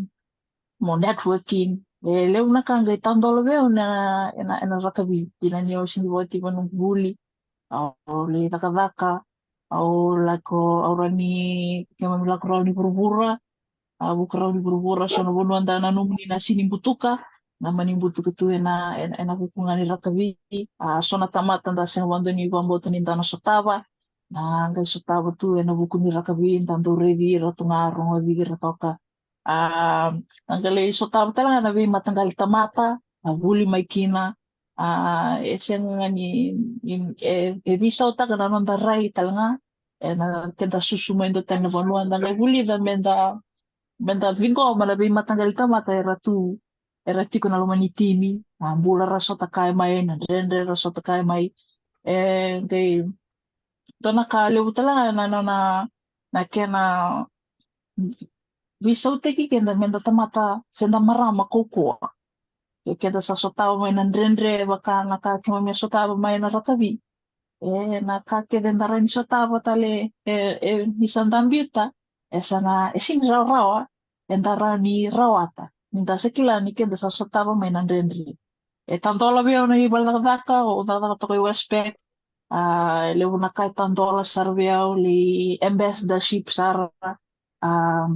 mo networking. E levu na ka qai tadola vei au na, ena, ena rakavi, dina ni au sega ni vakativa noqu vuli. Au lai cakacaka, au lako, au rawa ni, keimami lako rawa ni vuravura, a, vuku rawa ni vuravura, so na vanua da nanuma ni na sega ni butuka, na mani butuka tu ena, ena, ena vuku ga ni rakavi. A, so na tamata da sega vakadua ni vakabauta ni da na sotava, da qai sotava tu ena vuku ni rakavi, da dau raici ira tu ga, rogoci ira toka. A, da qai lai sotava tale ga na veimataqali tamata, a, vuli mai kina, a, e sega ga ni, ni, e, e veisautaka na noda rai tale ga, ena keda susu mai dua tani na vanua, da qai vulica meda, meda ciqoma na veimataqali tamata era tu, era tiko na loma ni timi, a, bula ra sota kaya mai, na dredre ra sota kaya mai. E qai dua na ka levu tale ga na, na, na, na kena veisautaki keda meda tamata se da marama kaukaua. Ke keda sa sotava mai na dredre, vaka na ka keimami a sotava mai na rakavi. E, na ka kece da rawa ni sotava tale, e, e, ni sa da biuta, e sa na, e sega ni rawarawa, eda rawa ni rawata. Ni da sa kila ni keda sa sotava mai na dredre. E tadola vei au na ivakacakacaka, au cakacaka toka i Westpac. A, e levu na ka e tadola sara vei au, lai ambassadorship sara. A,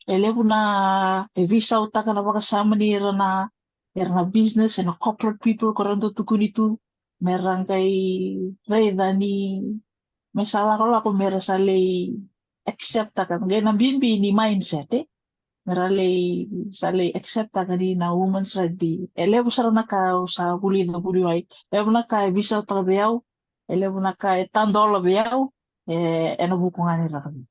e levu na, e veisautaka na vakasama ni ira na, ira na business, ena corporate people, ko ra dau tukuni tu, me ra qai raica ni, me sa lakolako, me ra sa lai acceptaka, qai na bibi ni mindset, e. Me ra lai, sa lai acceptaka ni na women's rugby. E levu sara na ka au sa vulica vuniwai. E levu na ka e veisautaka vei au, e levu na ka e tadola vei au, e, ena vuku ga ni rakavi.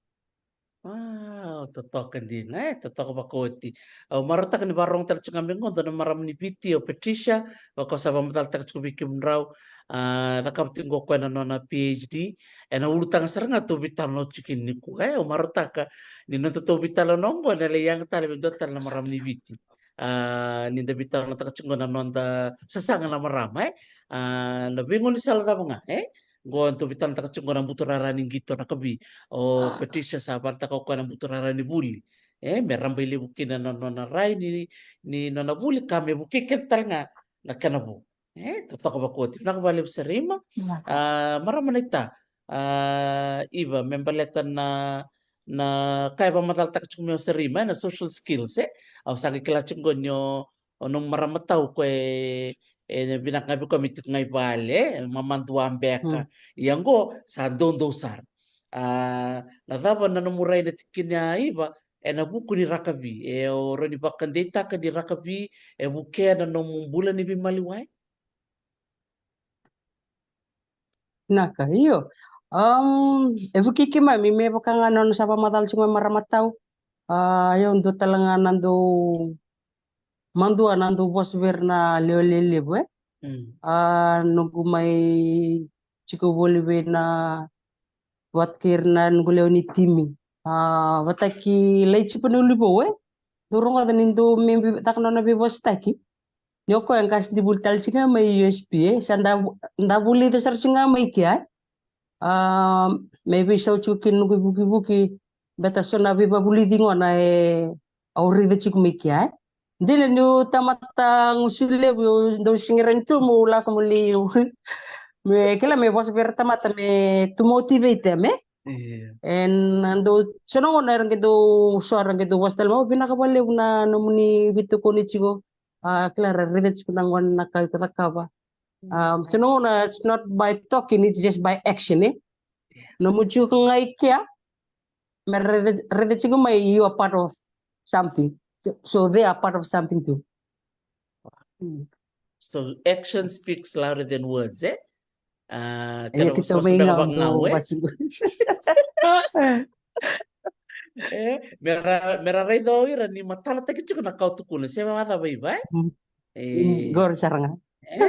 Wow, totoka dina, e, totoka vakaoti. Au marautaka ni vakarorogo tale tiko ga mai qo e dua na marama ni Viti, o Patricia, vaka au sa vakamacalataka tiko vei kemudrau, a, cakava tiko qo o koya na nona PhD, ena ulutaga sara ga tou veitalanoa tiko kina nikua, e, au marautaka ni noda tou veitalanoa qo, ena lai yaga tale me dua tale na marama ni Viti. A, ni da veitalanoataka tiko qo na noda sasaga na marama, e. A, na veigaunisala cava ga, e. Qo tou veitalanoataka tiko qo na buturara ni qito rakavi. O Patricia sa valataka o koya na buturara ni vuli. E, me rabailevu kina na nona rai ni, ni nona vuli ka me vukei keda tale ga na kena vo. E, totoka vakaoti. Vinaka vakalevu Sarima. Vinaka. A, marama naita, A, Iva, me baleta na, na ka e vakamacalataka tiko mai o Sarima, e, na social skills, e? Au sa qai kila tiko qo ni o, o nomu marama tau ko e, e vinaka ga vei koya me tiko ga i vale, e, mamadua beka. Ia qo sa doudou sara. A, na cava na nomu rai na tikina ya, Iva, ena vuku ni rakavi, e o rawa ni vakadeitaka ni rakavi e vukea na nomu bula ni veimaliwai? Naka, io. Um, e vukei keimami me vaka ga na nona sa vakamacala tiko mai marama tau. A, io, dua tale ga na dou madua na dou vosa vei ira na lewe lelevu, e? Mm. A, noqu mai tiko voli vei na vata kei ira na noqu lewe ni timi. A, vata kei Laitsipa ni Ulivou, e? Dou rogoca ni dou me bi-, taka nona veivosataki. Ni o koya e qase ni vuli tale tiko ga mai U S P, e? Sa da, da vulica sara tiko ga mai kea, e? A, me veisau tiko kina noqu ivukivuki, beta so na veivavulici gona e au raica tiko mai kea, e? Dina niu tamata gusu levu, au dau sega ni rawa ni tu meu lako mo liu. Me kila me vosa vei ira tamata me tu motivate me. Io. E na dau, so na gauna era qai dau, so era qai dau vosa tale mai, "O, vinaka vakalevu na nomuni veitokoni tiko." A, kila ra raica tiko na gauna na ka iko cakava. Um, so na gauna it's not by talking, it's just by action, e? Nomu tiko ga i kea, me raica, raica tiko mai you are part of something. So, so they are part of something too. Mm. So action speaks louder than words, e? A, e, kena keitou vosa mai beka na vaka ga, e? Vasi. E, me ra, me ra raica o ira ni matalataki tiko na ka o tukuna, se vacava, Iva, e? Mm. E. Mm, qori sara ga. E,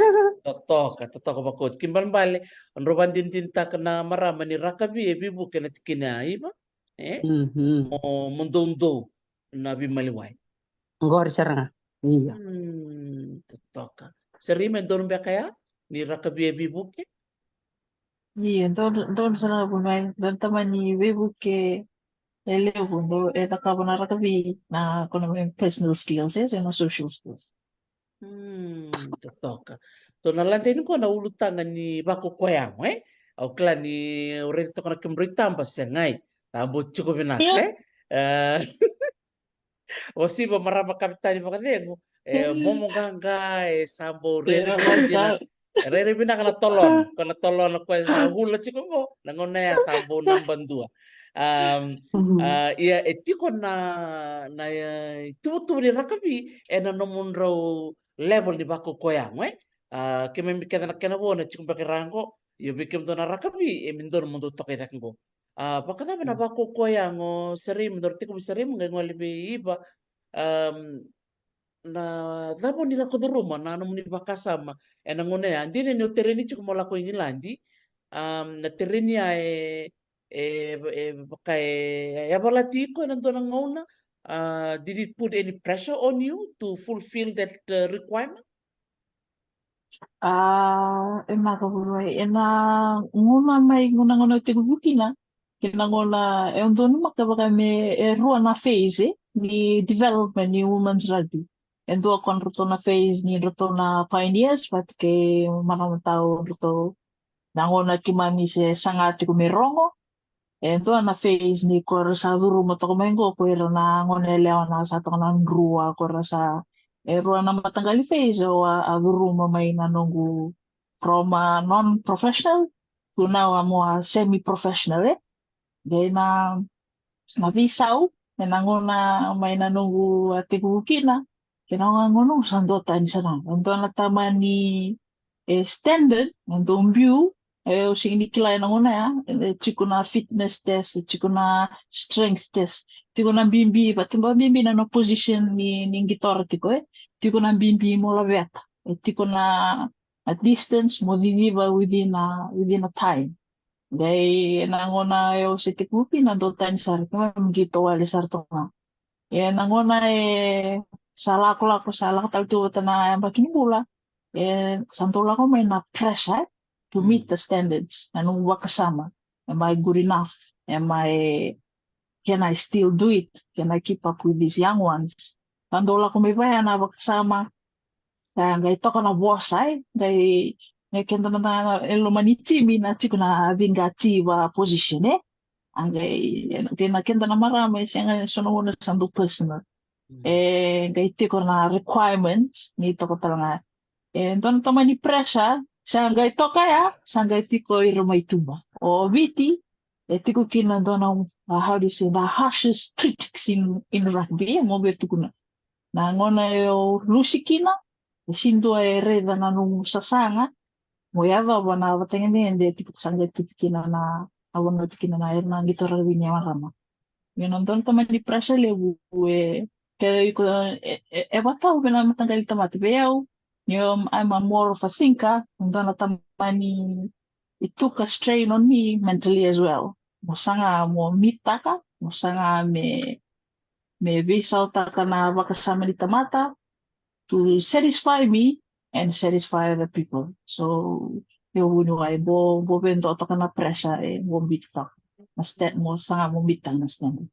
totoka, totoka vakaoti. Kena ibalebale, drau vakadinadinataka na marama ni rakavi e veivuke na tikina ya, Iva, e? Mhm. Mo, mo doudou na veimaliwai. Qori sara ga. Io. Hmm, totoka. Sara, me donu beka ya ni rakavi e veivuke? Io, donu, donu sara ga, vunai, donu tamani veivuke e levu, donu e cakava na rakavi, na kena mai personal skills, e, se na social skills. Hmm, totoka. Tou na lade yani qo na ulutaga ni vakakoya yago, e? Au kila ni au raica toka na kemudrau itaba, segai. Sa bau tiko vinaka, e? E, o Siva, marama kavetani vakacegu, e, momo qaqa, e, sa bau rairai vinaka dina. Rairai vinaka na tolona, ko na tolona ko e sa hula tiko qo, na gauna ya sa bau naba dua. Um, a, ia, e tiko na, na, e, ituvatuva ni rakavi ena nomudrau level ni vakakoya yago, e? A, keimami kece na kena vo na tiko beka i ra qo, ia vei kemudou na rakavi, e, me donu mo dou toka i cake qo. A, vakacava na vakakoya yago, Sarima, dou tekivu, Sarima, qai gole vei Iva, um, na cava o ni lako curuma na nomuni vakasama ena gauna ya? Dina ni o tereni tiko mo lako i Igiladi, um, na tereni ya e, e, e vaka e, e yavalati iko ena dua na gauna, a, did it put any pressure on you to fulfill that, uh, requirement? A, e na ka vuroi, ena gauna mai, gauna, gauna e tekivu kina, kei na gauna e donu maka vaka me e rua na phase, e, ni development ni women's rugby. E dua ko dratou na phase ni dratou na pioneers, vata kei marama tau dratou na gauna keimami se saga tiko me rogo. E dua na phase ni ko era sa curuma toka mai qo ko ira na gone yalewa na sa toka na drua, ko era sa, e rua na mataqali phase au a, a curuma mai na noqu from a non-professional to now I'm a semi-professional, e? Qai na, na veisau, ena gauna mai na noqu a tekivu kina, kei na gauna au sa dua tani sara ga. E dua na tamani, e, standard, e dua biu, e, au sega ni kila ena gauna ya, e, tiko na fitness test, e, tiko na strength test, tiko na bibi, vata, ba, bibi na, na position ni, ni qitora tiko, e, tiko na bibi mo laveta, e, tiko na, na distance mo ciciva within a, within a time. Qai ena gauna e au se tekivu kina dua tani sara, keimami qito wale sara toka ga. Ia na gauna e sa lakolako, sa lako tale tu vata na yabaki ni bula, e sa dau lako mai na pressure, e, to meet the standards. Na nomu vakasama, am I good enough? Am I, can I still do it? Can I keep up with these young ones? Sa dau lako mai vaya na vakasama, sa qai toka na vosa, e, qai, keda mada ga e loma ni timi na tiko na viqati va position, e. A qai, e, qai na keda na marama e sega, e so na gauna sa dau personal. E qai tiko na requirement ni toka tale ga. E dua na tamani pressure sa qai toka ya, sa qai tiko ira mai tuba. O Viti e tiko kina dua na, uh, how do you say, the harshest critics in, in rugby, e mo via tukuna. Na gauna e o lusi kina, e si dua e raica na nomu sasaga mo yacova na vatagedegede e tiko, sa qai tiko kina na, na vanua tiko kina na era na qito rakavi ni marama. Ia na dua na tamani pressure levu e, ke iko e, e, e vatau vei na mataqali tamata, vei au, ni o, I'm a more of a thinker, na dua na tamani, it took a strain on me mentally as well. Mo saga mo mitaka, mo saga me, me veisautaka na vakasama ni tamata to satisfy me and satisfy other people. So, e vuniwai, bo, bo vei dua toka na pressure, e bo bit toka na stand, mo saga mo bit toka na stand.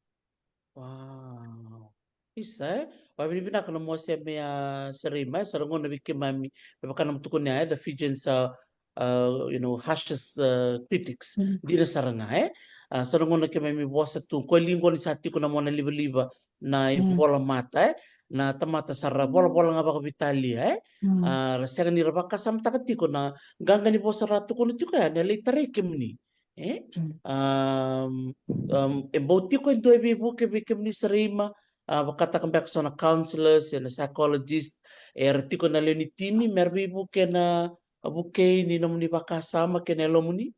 Wow. Isa, e? Vavinavinaka na mo se me a serei mai, sa ra gona vei keimami, me vaka na mo tukuni a, e, the Fijians are, uh, you know, harshest, uh, critics. Mm. Dina sara ga, e? A, sa na gauna keimami vosa tu, ko liqo ni sa tiko na mona livaliva na, mm, ivola mata, e? Na tamata sa ra, mm, volavola ga vakaveitalia, e? Mm. A, ra sega ni ra vakasamataka tiko na qaqa ni vosa ra tukuna tiko ya, na lai tarai kemuni. E? Mm. Um, um, e bau tiko e dua e veivuke vei kemuni sara i ma, a, vakataka beka so na counselors, e na psychologist, era tiko na lewe ni timi, me ra veivuke na, a, vukei ni nomuni vakasama kei na yalomuni?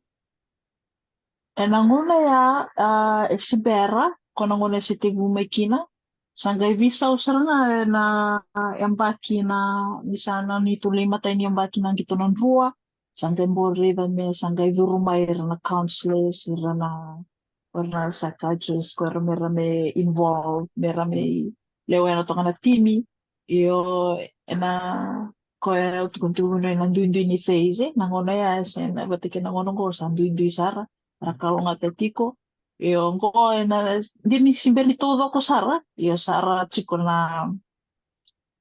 E na gauna ya, a, e se bera, ko na gauna e se tekivu mai kina, sa qai veisau sara ga e na yabaki na, ni sa na neitou lai matai ni yabaki na qito na drua, sa qai bau raica me sa qai curu mai ira na counselors, ira na, ira na psychiatrist, ko ira me ra me involve, me ra me lewena toka na timi. Io, e na, ko e au tukuna tiko vei na duidui ni phase, e, na gauna ya, e se na vata kei na gauna qo sa duidui sara, ra kalougata tiko. Io, qo e na, dina ni se bera ni taucoko sara, io sa ra tiko na,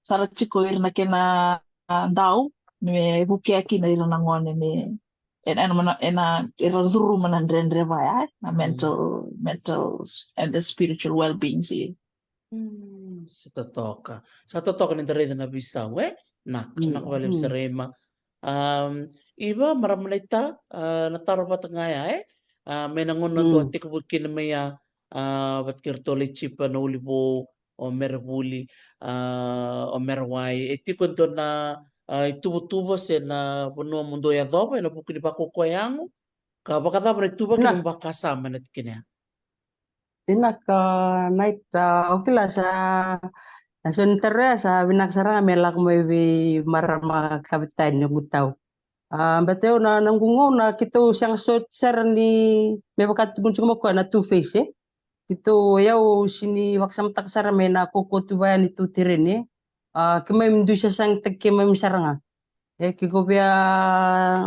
sa ra tiko ira na kena, a, dau, me vukea kina ira na gone me, e na, e na, e na, ira curuma na dredre vaya, e, na, mm, mental, mental and the spiritual well-being, si. Mm, sa totoka. Sa totoka ni da raica na veisau, e? Na, mm, na ka vale, mm, sara i ma. Um, Iva, marama naita, a, na taro vata ga ya, e? A, me na gauna, mm, dua tekivu kina mai ya, a, vata kei ratou lai jipa na uli vou, o Merevuli, a, o Merewai. E tiko e dua na, a, ituvatuva se na vanua mo dou yacova e na vuku ni vakaukauwa yago? Ka vakacava na ituvaki, na, ni nomu vakasama e na tikina ya? Vinaka naita, au kila sa, na so ni taro ya sa vinaka sara ga me lako mai vei marama kavetani noqu tau. A, baleta au na, na noqu gauna keitou sega soti sara ni, me vaka tukuni tiko mai koya na two phase, e. Keitou, o yau, au sega ni vakasamataka sara me na kaukaua tu vaya ni tou tereni, e. A, keimami dui sasagataki keimami sara ga. E, ke ko via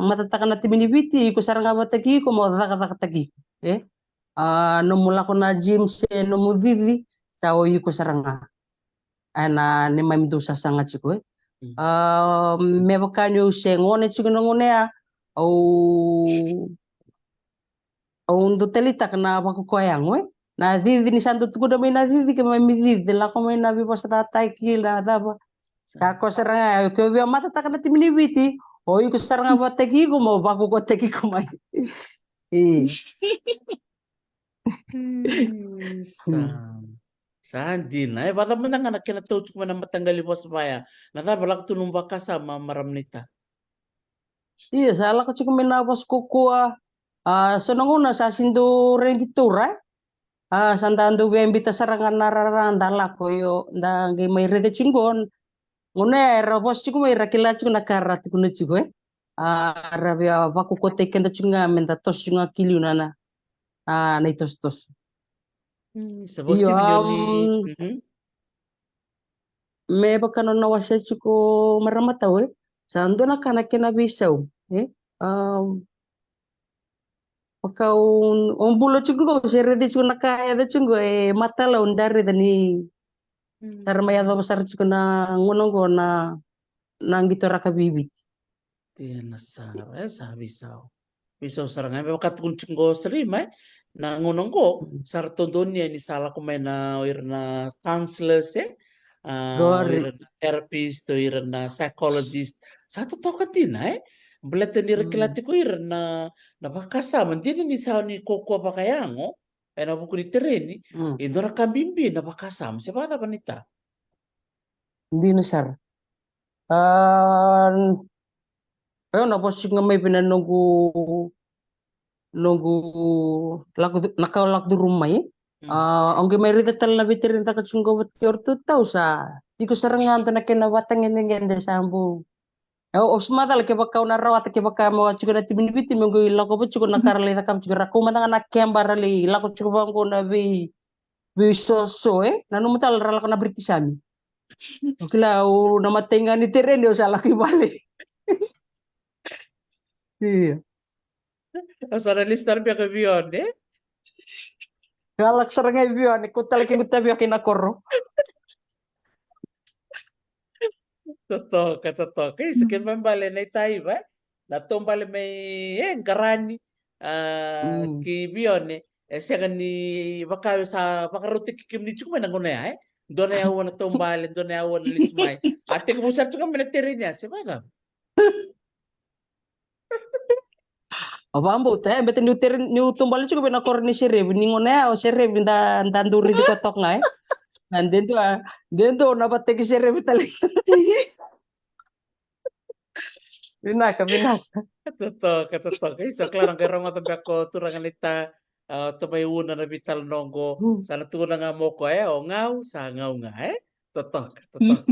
matataka na timi ni Viti, iko sara ga vata kei iko mo cakacakataki iko, e. A, nomu lako na gym se nomu cici, sa o iko sara ga. E na neimami dau sasaga tiko, e. Mm. A, me vaka niu se gone tiko na gauna ya, au, au dau taleitaka na vakaukauwa yago, e. Na cici ni sa dau tukuna mai na cici, keimami cici, lako mai na veivosacataki, na cava. Sa ko sara ga, ke o via matataka na timi ni Viti, o iko sara ga vata kei iko mo vakaukauwataki iko mai. E. Isa. Mm. Sa dina. E, vakacava mada ga na kena tau tiko mai na mataqali vosa vaya? Na cava lako tu nomu vakasama, marama naita? Io, sa lako tiko mai na vosa kaukaua. A, so na gauna sa sega ni dau rawa ni taura, e. A, sa da dau via biuta sara ga na rara, da lako, io, da qai mai raica tiko qo. Gauna ya era vosa tiko mai, ra kila tiko na ka ra tukuna tiko, e. A, ra via vakaukauwataki keda tiko ga me da toso tiko ga ki liu na, na, a, na itosotoso. Mm, sa vosa tiko ni, um, mhm. Me vaka nona wasea tiko marama tau, e. Sa dua na ka na kena veisau, e. Um, vaka o, o bula tiko qo, se raica tiko na ka e yaco tiko qo, e matau ni da raica ni, mm, sa ra mai yacova sara tiko na gauna qo na, na qito rakavi i Viti. Dina sara, e sa veisau. Veisau sara ga, me vaka tukuni tiko qo Sarima, e. Na gauna qo, sa ratou donuya ni sa lako mai na, o ira na counselors, e. A, o ira na therapist, o ira na psychologist. Sa totoka dina, e. Baleta ni ra kila tiko ira na, na vakasama, dina ni sa ni kaukaua vakayago, ena vuku ni tereni, e dua na ka bibi na vakasama, se vakacava ni ta. Dina sara. A, au na vosa tiko ga mai vei na noqu, noqu lako cu-, na ka au lako curuma mai. A, au qai mai raica tale na veitereni caka tiko qo vata kei ratou tau sa tiko sara ga dua na kena vatagedegede sa bau. Au, au sa macala kevaka au na rawata kevaka meu a tiko na timi ni Viti meu qai lako vata tiko na ka ra lai cakava tiko, ra kau mada ga na keba ra lai lako tiko vaqo na vei, veisoso, e? Nanuma tale ra lako na British Army. Au kila au na matai ga ni tereni au sa lako i vale. Io. Au sa na lesu tale beka i Vione. Au lako sara ga i Vione, kau tale kequ tavioka ina koro. Totoka, totoka. Isa, kena mai bale na itaiva, e? Na taubale mai, e, Qarani, a, ki Vione, e sega ni vaka sa vakarautaki kemuni tiko mai na gauna ya, e? Dua na aua na taubale, dua na aua na lesu mai. A tekivu sara tiko mai na tereni ya, se vakacava? Au vakabauta, e, beta niu tere, niu taubale tiko vei na koro ni serevi, ni gauna ya o serevi da, da dau raici koya toka ga, e. Na de dua, de dua na vataki serevi tale. Vinaka, vinaka. Totoka, totoka. Isa, kila na qai rogoca beka o turaga na ita, a, tamai Una na veitalanoa qo. Sa na tukuna ga mo koya, e, o gau, sa gau ga, e. Totoka, totoka.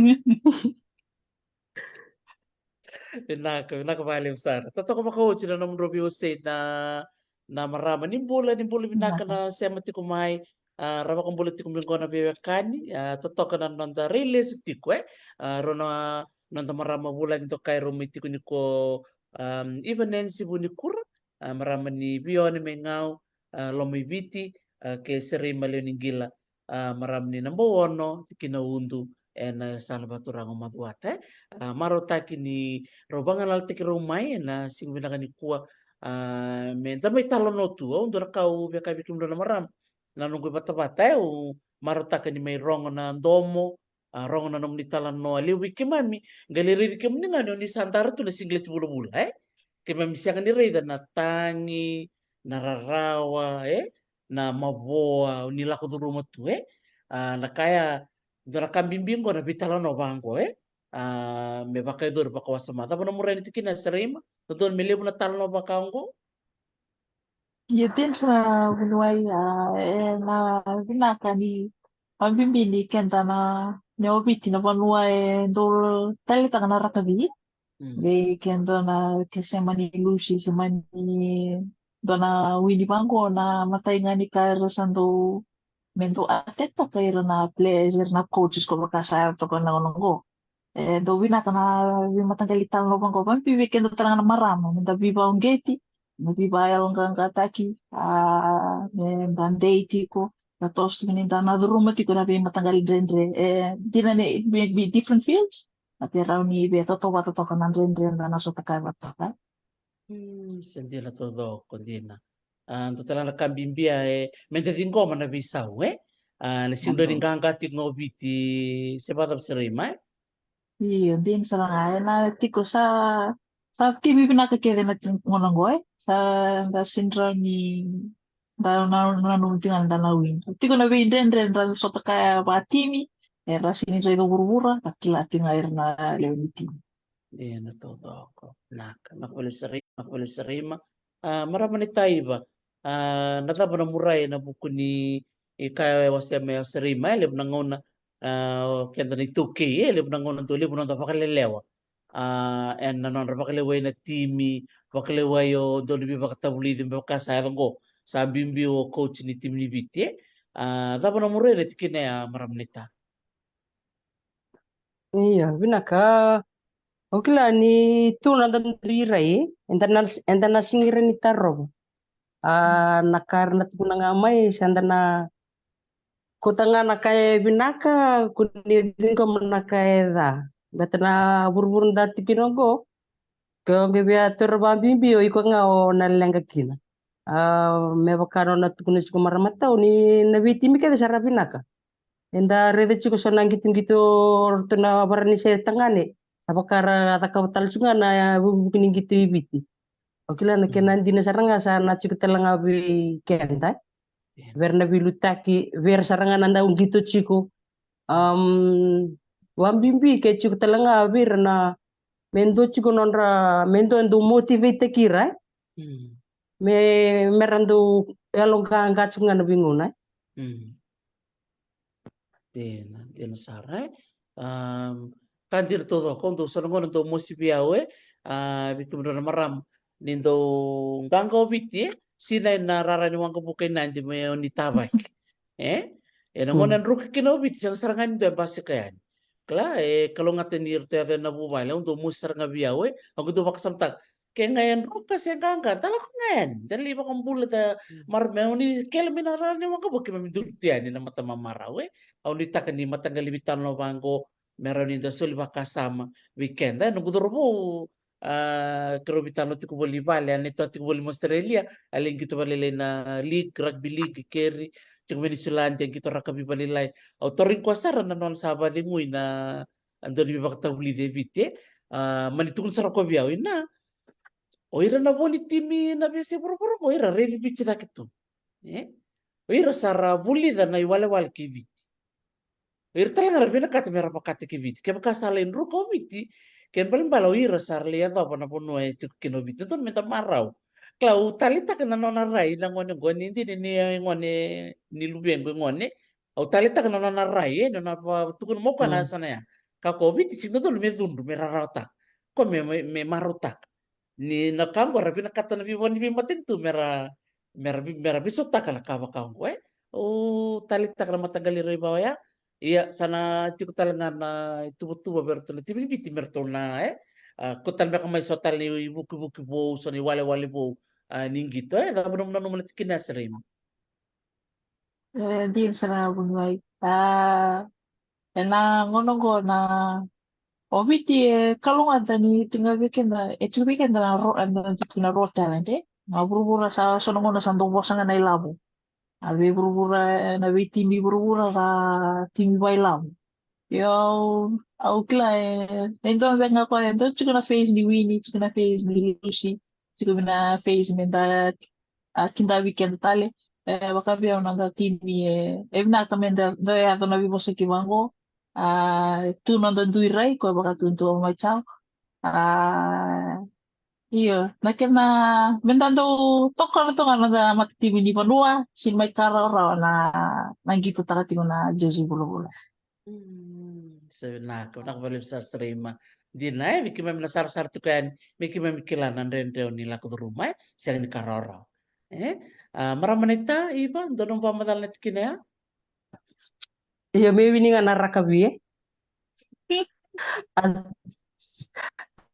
Vinaka, vinaka vakalevu sara. Totoka vakaoti na nomudrau veiwasei na, na marama. Ni bula, ni bula vinaka na sema tiko mai. A, ra vakabula tiko mai qo na veiwekani. A, totoka na noda rai lesu tiko, e. A, rau na noda marama vulagi dokai rau mai tiko ni ko, um, Iva Nancy Vunikura. A, marama ni Vione mai Gau, a, Lomaiviti, a, kei Seraima Lewe ni Qila, a, marama ni Nabauono, tikina Udu, ena sala vaturaga o Macuata, e. A, marautaki ni rau vagalalataki rau mai ena siga vinaka nikua, a, me da mai talanoa tu, au dua na ka au via kaya vei kemudrau na marama. Na noqu ivatavata, e, au marautaka ni mai rogo na domo, a, rogo na nomuni talanoa, levu vei keimami qai lai raici kemuni ga ni oni sa dara tu na sigileti vulavula, e? Keimami sega ni raica na tagi, na rarawa, e? Na mavoa oni lako curuma tu, e? A, na ka ya, dua na ka bibi qo na veitalanoa vaqo, e? A, me vakayacori vakawasoma. Cava na muria ni tikina, Seraima? Dodonu me levu na talanoa vaka oqo? Io, dina sara vuniwai, a, e na vinaka ni, a, bibi ni keda na, na o Viti na vanua e dau taleitaka na rakavi. Mm. Vei keda na, ke sema ni lusi, sema ni dua na wini vaqo, na matai ga ni ka era sa dau, me dau attack-taka ira na players, ira na coaches, ko vaka sa yaco toka na gauna qo. E dau vinaka na veimataqali talanoa vaqo, vakabibi vei keda tale ga na marama, me da veivauqeti, me veivayaloqaqataki, a, me da dei tiko, da toso tiko ni da na curuma tiko na veimataqali dredre. E dina ni, it may be different fields, but e rawa ni veitautauvata toka na dredre da na sota kaya vata toka. Mm, sa dina taucoko, dina. A, dua tale na ka bibi, e, me da ciqoma na veisau, e? A, na siga ni qaqa tiko ga o Viti, se vakacava, Seraima, e? Io, dina sara ga, e na tiko sa, sa timi vinaka kece na timi gauna qo, e? Sa da sega ni rawa ni da na, na, na nanuma tiko ga ni da na win. Tiko na veidredre da sota kaya vakatimi, era sega ni raica o vuravura, ka kila tiko ga ira na lewe ni timi. Io, na taucoko. Naka, naka vakalevu Seraima, naka vakalevu Seraima. A, marama ni Taiva, a, na cava na muria ena vuku ni, e, ka e wasea mai o Seraima, e, levu na gauna, a, o keda na iTaukei, e, levu na gauna dau levu na noda vakalelewa. A, ena nodra vakalewai na timi, vakalewai o dau ni veivakatavulici me vaka sa yaco qo, sa biubiu o coach ni timi ni Viti, e. A, cava na muria ena tikina ya, marama ni Ta? Io, vinaka. Au kila ni tu na dau dui rai, eda na, eda na sega ni tarova. A, na ka era na tukuna ga mai, sa da na kauta ga na ka e vinaka, kua ni ciqoma na ka e ca. Baleta na vuravura da tiko kina qo, Ke o qai via taura vabibi, o iko ga o na leqa kina. A, me vaka nona tukuna tiko marama tau ni na veitimi kece sa ra vinaka. Eda raica tiko so na qitoqito, ratou na Varanise tagane, sa vaka ra cakava tale tiko ga na vukivuki ni qito i Viti. O kila na kena dina sara ga sa na tiko tale ga vei keda. Vei ira na veiliutaki, vei ira sara ga na dau qito tiko. Am, vabibi ke tiko tale ga vei ira na, me dua tiko nodra, me dua e dau motivate-taki ira, e? Me, me ra dau yaloqaqa tiko ga na veigauna, e? Dina, dina sara, e? Am, ka dina taucoko, dou so na gauna dou mosi vei au, e? A, vei kemudrau na marama, ni dou qaqa o Viti, e? Sinai na rara ni waqavuka i Nadi me o ni tavaki. E? E na gauna e druka kina o Viti, sega sara ga ni dua e basika yani. Kila, e kalougata ni ratou yaco ena vuvale, au dou mosi sara ga vei au, e? Au dou vakasamataka. Ke ga e druka se qaqa, da lako ga yani. Da lai vakabula, da marama, o ni kele mai na rara ni waqavuka, keimami duri tu yani na matamamarau, e? Au nuitaka ni mataqali veitalanoa vaqo me rawa ni da soli vakasama vei keda. E noqu cauravou, a, keirau veitalanoa tiko voli i vale, a, neitou tiko voli mai Australia, a lai qito vakalailai na league, rugby league, keri, tiko mai Niusiladi, a qito rakavi vakalailai. Au tarogi koya sara na nona sa vakacegui na dua na veivakatavulici e Viti, e? A, mani tukuna sara o koya vei au, ina, o ira na vo ni timi na veiyasai vuravura qo, o ira raici Viti cake tu. E? O ira sa ra vulica na iwalewale kei Viti. O ira tale ga ra vinakata me ra vakataki Viti. Kevaka sa lai druka o Viti, kena ibalebale o ira sa ra lai yacova na vanua e tiko kina o Viti. Dodonu me da marau. Kila, au taleitaka na nona rai na gone qo, ni dina ni gone, ni luvequ e gone. Au taleitaka na nona rai, e, nona vakatukuna mai o koya na yasana ya. Ka ko Viti, sega ni dodonu me cudru, me rarawataka. Ko me, me, me marautaka. Ni na ka qo ra vinakata na veiva-, ni veimatanitu me ra, me ra vi-, me ra veisautaka na ka vaka oqo, e. Au taleitaka na mataqali rai vaka oya. Ia, sa na tiko tale ga na ituvatuva vei ratou na timi ni Viti me ratou na, e, a, kauta tale beka mai so tale na ivukivuki vou, so na iwalewale vou, a, ni qito, e. Cava nomu nanuma na tikina ya, Saraima? E, dina sara ga vuniwai. A, ena gauna oqo na, o Viti e kalougata ni tiko ga vei keda, e tiko vei keda na ro-, na, na Raw Talent, e? Na vuravura sa, so na gauna sa dau vosa ga na ilavo. A veivuravura, e, na veitimi vuravura ra timi vakailavo. Io, au, au kila, e, e dua beka ga koya, e dau tiko na phase ni wini, tiko na phase ni lusi, tiko vei na phase me da, a, kidavi keda tale. E, vaka vei au na noda timi, e, e vinaka me da, da yaco na veivosaki vaqo. A, tu noda dui rai, koya vaka tu tu mai tau. A, io, na kena, me da dau tokona toka na noda matatimi ni vanua, sega ni mai ka rawarawa na, na qitotaka tiko na jersey vulavula. Mm, sa vinaka, vinaka vakalevu sara, Saraima. Dina, e, vei keimami na sarasara tiko yani, me keimami kila na dredre ni lako curuma, e, sega ni ka rawarawa. E, a, marama naita, Iva, dou na vakamacala na tikina ya? Ia, me wini ga na rakavi, e? A,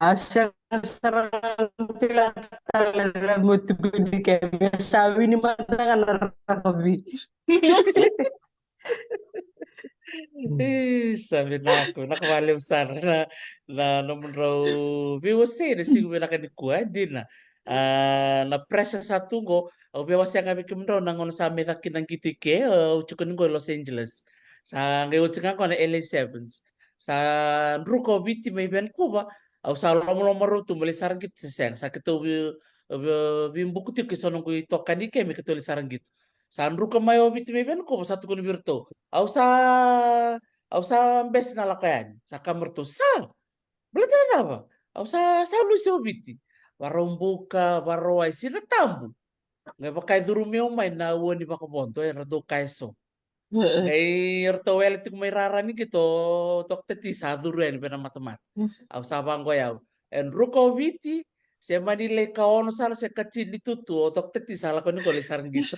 a sega sara ga ni kila tale na mo tukuni ke, me sa wini mada ga na rakavi. E, sa vinaka, vinaka vakalevu sara na, na nomudrau veiwasei na siga vinaka nikua, e, dina. A, na pressure sa tu qo, au via wasea ga vei kemudrau na gauna sa mai caka kina qito i ke, au tiko ni qo i Los Angeles. Sa qai oti ga qo na L A Sevens. Sa druka o Viti mai Vancouver, au sa lomalomarua tu mo lai sara qito se sega. Sa keitou vei, vei, veibuku tiko kei so noqu itokani i ke me keitou lai sara qito. Sa druka mai o Viti mai Vancouver, sa tukuna vei iratou. Au sa, au sa bese na lako yani. Sa kaya mai o iratou, sa? Baleta na cava? Au sa, sa lusi o Viti. Varau buka, varau ai, Siga Tabu. Qai vaka e curumi au mai na ua ni vakavodo, era dau kaya eso. Qai ratou wele tiko mai rara ni qito, Doctor T sa curu yani vei na matamata. Au sa vaqo yau. E druka o Viti, se mani lai ka ono sara se ka tini ni tutu, o Doctor T sa lako ni qo lai sara qito.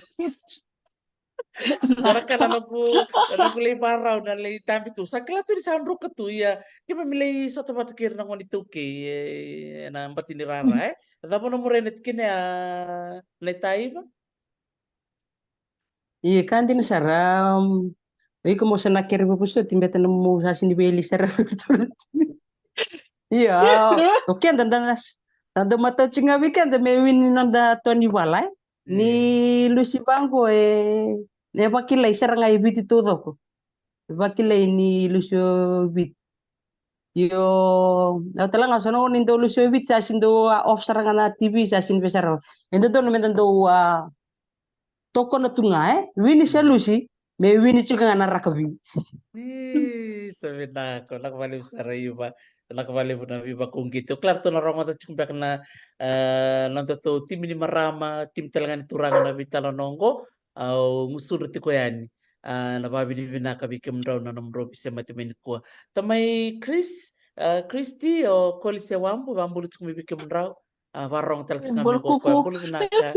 Era kaya na noqu, na noqu lai varau na lai tabi tu. Sa kila tu ni sa druka tu, ia keimami lai sota vata kei ira na gone iTaukei, e, ena bati ni rara, e. Cava nomu rai na tikina ya, naita, Iva? Ia, ka dina sara, um, o iko mo sa na kere vosoti, beta nomu sa sega ni via lai sara. Ia, o keda da na, Sa dau matau tiko ga vei keda me wini noda tua ni vala, e? Ni lusi vaqo e, e vakilai sara ga e Viti taucoko. E vakilai ni lusi o Viti. Io, au tale ga so na gauna ni dau lusi o Viti, sa si dau a off sara ga na T V, sa si ni vei sara. E dodonu me da dau a tokona tu ga, e? Wini se lusi, me wini tiko ga na rakavi. Ii, sa vinaka, vinaka vakalevu sara Iva, vinaka vakalevu na veivakauqeti. Au kila ratou na rogoca tiko beka na, e, nodatou timi ni marama, timi tale ga ni turaga na veitalanoa oqo, au gusudra tiko yani. A, na vakavinavinaka vei kemudrau na nomudrau veisemati mai nikua. Tamai Chris, a, Christy, o Kolisi Wabu, vakabula tiko mai vei kemudrau. A, varogo tale tiko mai qo, bula vinaka.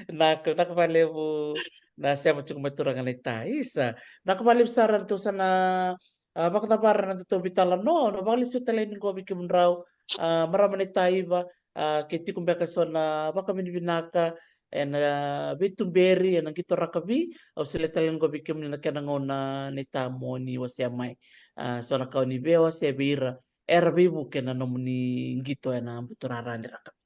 Vinaka, vinaka vakalevu na sema tiko mai turaga na ita. Isa, vinaka vakalevu sara ratou sa na, a, vakacavara na nodatou veitalanoa, na vakalesuya tale yani qo vei kemudrau. A, marama na ita Iva, a, ke tiko beka so na vakavinavinaka ena veituberi, ena qito rakavi, au solia tale yani qo vei kemuni na kena gauna na ita mo ni wasea mai. A, so na ka o ni via wasea vei ira era veivuke ena nomuni qito ena buturara ni rakavi.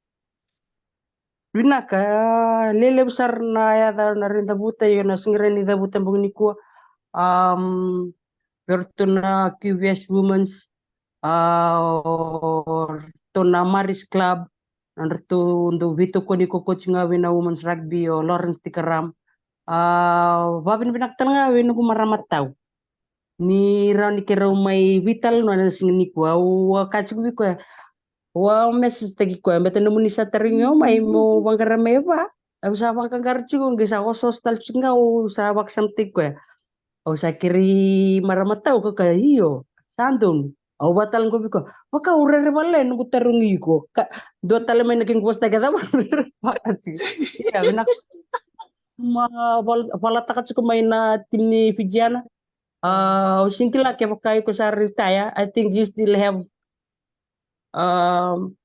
Vinaka, lelevu sara na yaca na rui cavuta, io na sega ni rui cavuta bogi nikua. Um, vei ratou na Q V S Women's, a, o ratou na Maris Club, na ratou dau veitokoni ko coach ga vei na Women's Rugby, o Lawrence Tikaram. A, vakavinavinaka tale ga vei noqu marama tau. Ni rawa ni keirau mai veitalanoa ena siga nikua, au a kaya tiko vei koya. Au a message taki koya, beta nomuni sa tarogi au mai mo vaqara mai va. Au sa vaqaqara tiko, qai sa osooso tale tiko ga, au sa vakasamataki koya. Au sa kerei marama tau ka kaya, io, sa donu. Au vaka tale qo vei koya, vaka au rerevaka e noqu tarogi iko. Ka dua tale mai na kequ vosataki, a cava au rerevaka tiko. Ia, vinaka. Ma val-, valataka tiko mai na timi ni Fijiana. A, au sega ni kila kevaka iko sa retire, I think you still have, um,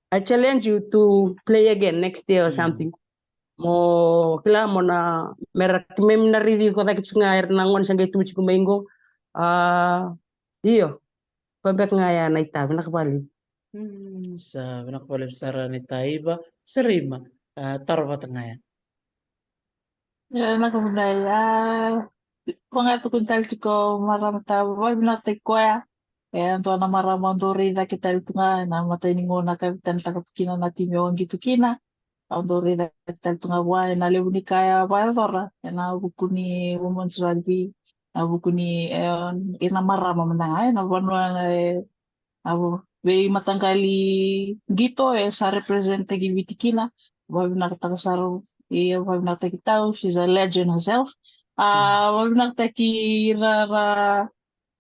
I challenge you to play again next year or something. Mo kila mo na, mera keimami na raici iko cake tiko ga era na gone sa qai tu tiko mai qo. A, io. Koya beka ga ya na ita, vinaka vakalevu. Mm, sa vinaka vakalevu sara na ita Iva. Sa rima, a, taro vata ga ya. Ia, vinaka vakalevu. A, koya ga tukuni tale tiko marama tau, vakavinavinakataki koya. E dua na marama au dau raica cake tale tu ga ena imatai ni gauna ka veitalanoataka tu kina na timi au qito kina. Au dau raica cake tale tu ga vua ena levu ni ka e vakayacora ena vuku ni women's rugby, na vuku ni, e, ira na marama mada ga ena vanua, e, a, veimataqali qito e sa represent-taki Viti kina. Vakavinavinakataka sara, e, vakavinavinakataki tau, she's a legend herself. A, vakavinavinakataki ira ra,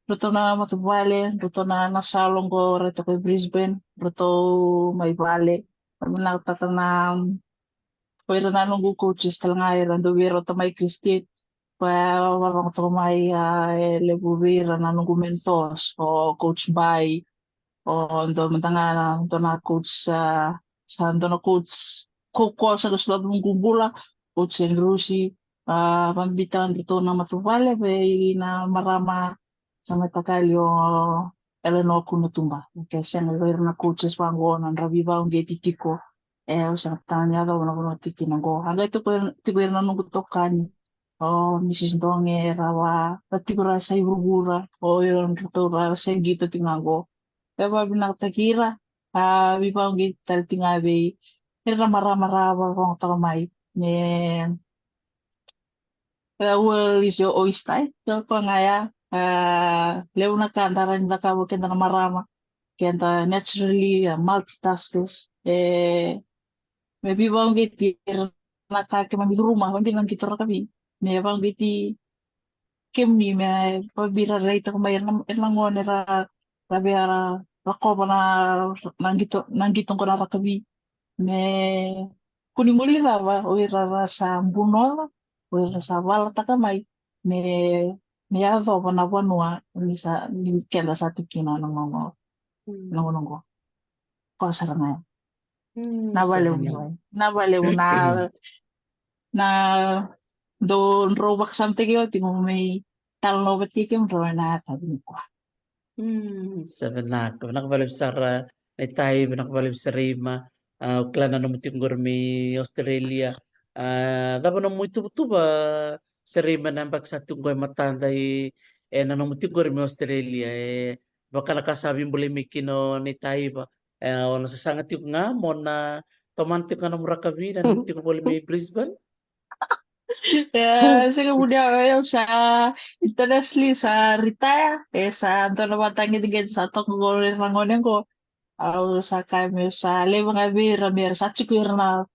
ratou na matavuvale, ratou na, na salo qo, ratou ko Brisbane, ratou mai vale. Vakavinavinakataka na, o ira na noqu coaches tale ga era dau vei rauta mai Christine. Koya vakarorogo toka mai, a, e levu vei ira na noqu mentors, o coach Bai, o dua mada ga na, dua na coach, a, sa dua na coach kaukaua sara ga sa lako mai noqu bula, coach Andrusi, a, vakabibi tale na nodratou na matavuvale vei na marama sa mai takali o Eleanor Kunatuba. Ke sega vei ira na coaches vaqo na nodra veivakauqeti tiko. E, au sega tale ni yacova na vanua tiko kina qo. A qai tiko, tiko ira na noqu tokani. O Mrs Doge, rawa, ra tiko ra sa i vuravura. O ira na ratou ra sa i qito tiko ga qo. E vakavinavinakataki ira, a, veivakauqeti tale tiko ga vei ira na marama ra vakarorogo toka mai. Ne, the world is your oyster, e? Toka ga ya. A, levu na ka da rawa ni cakava keda na marama. Keda naturally, a, multitaskers. E, me veivakauqeti ira na ka keimami curuma, vakabibi na qito rakavi. Me vakauqeti kemuni me vakabibi ra rai toka mai ira na, ira na gone ra, ra via ra, ra lakova na, na qito, na qito qo na rakavi. Me kua ni guilecava o ira ra sa bunoca, o ira ra sa valataka mai, me, me yacova na vanua ni sa, ni keda sa tiko kina na gauna, na gauna qo. Koya sara ga ya. Mm, na valevu, na valevu na, na dou drau vakasamataki oti mo mai talanoa vata kei kemudrau ena yakavi nikua. Mm, sa vinaka, vinaka valevu sara. Naitai, vinaka vakalevu sara Ima. A, au kila na nomu tiko qori mai Australia. A, cava nomu ituvatuva sara Ima, na yabaki sa tiko qo e matada i, e, na nomu tiko qori mai Australia, e, vaka na ka sa veibolei mai kina o Naitai Iva. E, o na sasaga tiko ga mo na tomana tiko ga nomu rakavi na nomu tiko voli mai Brisbane? E, sega, vuni au, au sa internationally sa retire, e, sa dua na vata qeteqete sa toka qo ira na gone qo. Au sa kaya meu sa laiva ga vei ira me ra sa tiko ira na,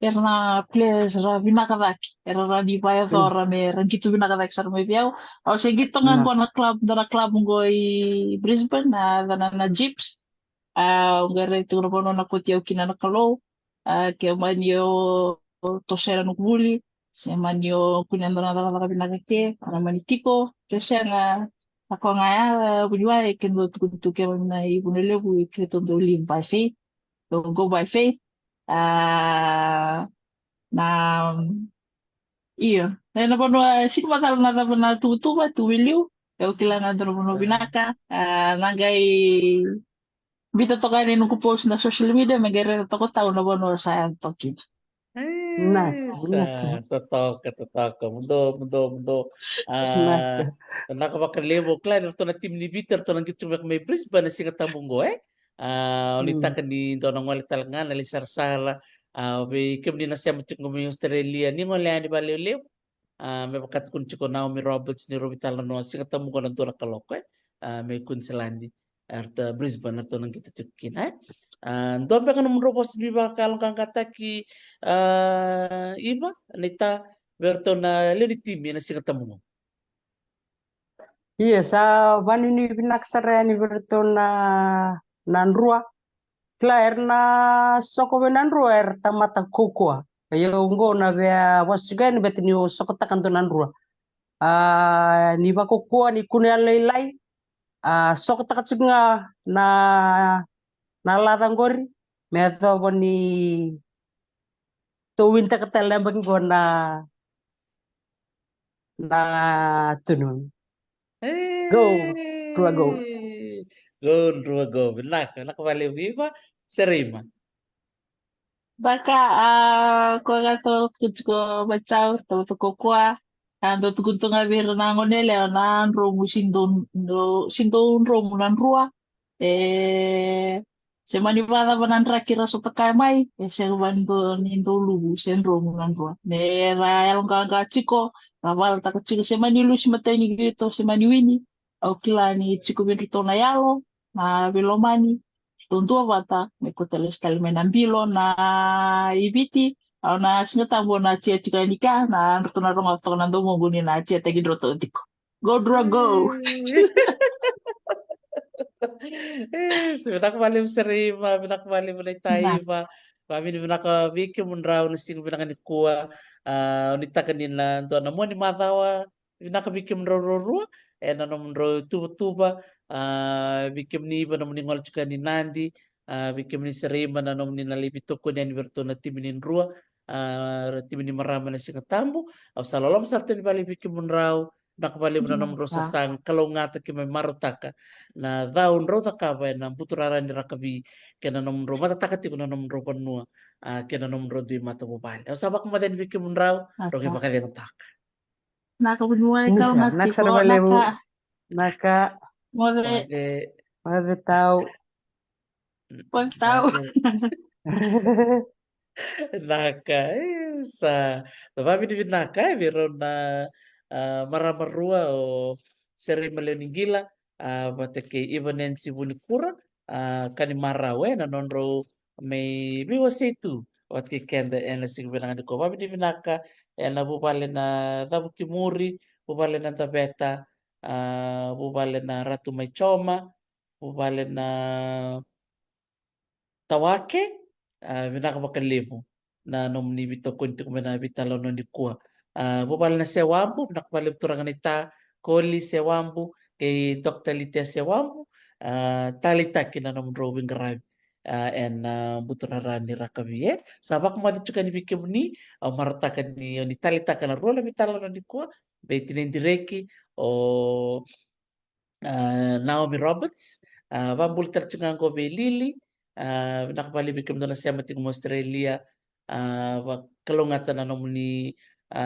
ira na players ra vinaka cake, era rawa ni vakayacora me ra qito vinaka cake sara mai vei au. Au sa qito ga qo na club, dua na club qo i Brisbane, na, na, na Jeeps. A, au qai raica tiko na vanua na kauti au kina na Kalou. A, ke mani o, o toso ena noqu vuli, se mani o kune dua na cakacaka vinaka ke, a na mani tiko. Ke sega, sa koya ga ya, vuniwai, ke dau tukuni tu ke mani na iVunalevu, ke dau live by faith, dau go by faith. A, na, io, ena vanua, sega ni macala na cava na tuvatuva tu i liu. Au kila ga dua na vanua vinaka. A, na qai biuta toka yani noqu post na social media, me qai raica toka o tau na vanua sa yaco toka kina. Nice, nice. Totoka, totoka, mudou, mudou, mudou. A, vinaka vakalevu. Kila ni ratou na timi ni Viti, ratou na qito tiko beka mai Brisbane na Siga Tabu qo, e? A, o nuitaka ni dou na gole tale ga na lai sarasara. A, vei kemuni na sema tiko qo mai Australia, ni gole yani vakalevulevu. A, me vaka tukuni tiko o Naomi Roberts ni rau veitalanoa Siga Tabu qo na dua na kaloko, e? A, mai Queensland, a, ratou, Brisbane, ratou na qito tiko kina, e? A, dua beka nomudrau vosa ni vakayaloqaqataki, a, Iva, Naitai, vei ratou na lewe ni timi ena Siga Tabu qo? Ia, sa vanuinui vinaka sara yani vei ratou na, na Drua. Kila, era na soko vei na Drua era tamata kaukaua. Ia, au qo na via vosa tiko yani baleta niu sokotaka dua na Drua. A, ni vakaukauwa, ni kune yalolailai. A, sokotaka tiko ga na, na laca qori me yacova ni tou winitaka tale na yabaki qo na, na Tunumi. Go, Drua, go. Go, Drua, go. Vinaka, vinaka vakalevu Iva. Sere Ima. Baka, a, koya ga tou tukuna tiko mai, tou, tou, tou kaukaua. A, dou tukuna tu ga vei ira na gone yalewa na dromu, se dou, dou, se dou dromu na Drua. E, se mani vakacava na draki ra sota kaya mai, e sega vua ni dou, ni dou luvu se dromu na Drua. Me ra yaloqaqa tiko, ra valataka tiko, se mani lusi matai ni qito, se mani wini. Au kila ni tiko vei iratou na yalo, na veilomani, ratou duavata, me kauta lesu tale mai na bilo na i Viti. Au na Siga Tabu na cheer tiko yani kea, na ratou na rogoca toka na domoqu ni na cheer taki ratou tiko. Go Drua go. E, se vinaka vakalevu sere Ima, vinaka vakalevu Naitai Iva. Vakavinavinaka vei kemudrau na siga vinaka nikua. A, nuitaka ni na dua na mua ni macawa vinaka vei kemudrau ruarua ena nomudrau tuvatuva. A, vei kemuni Iva, nomuni gole tiko yani Nadi. A, vei kemuni sere Ima, na nomuni na lai veitokoni yani vei iratou na timi ni Drua. A, ra timi ni marama na Siga Tabu. Au sa loloma sara tu yani vale vei kemudrau. Vinaka vakalevu na nomudrau sasaga, kalougata, keimami marautaka na cau drau cakava ena buturara ni rakavi, kei na nomudrau matataka tiko na nomudrau vanua, a, kei na nomudrau dui matavuvale. Au sa vakamoce yani vei kemudrau, drau qai vakacegutaka. Naka vuniwai, kalougata tiko, naka. Naka. Moce. Moce tau. Moce tau. Naka, e, sa vakavinavinaka, e, vei rau na, a, marama rua, o sere Ima Lewe ni Qila, a, vata kei Iva Nancy Vunikura, a, ka ni marau, e, na nodrau mai veiwasei tu vata kei keda ena siga vinaka nikua. Vakavinavinaka ena vuvale na Cavukimuri, vuvale na Daveta, a, vuvale na Ratu Mai Joma, vuvale na Tawake, a, vinaka vakalevu na nomuni veitokoni tiko mai na veitalanoa nikua. A, vuvale na Sewabu, vinaka vakalevu turaga naita, Koli Sewabu kei Doctor Litia Sewabu, a, taleitaki na nomudrau veiqaravi, a, ena, a, buturara ni rakavi, e. Sa vakamoce tiko yani vei kemuni, au marautaka ni oni taleitaka na rua na veitalanoa nikua, vei Tinai Direki, o a, Naomi Roberts, a, vakabula tale tiko ga qo vei Lili, A, vinaka vakalevu vei kemudou na sema tiko mai Australia. A, vakalougatataka na nomuni, a,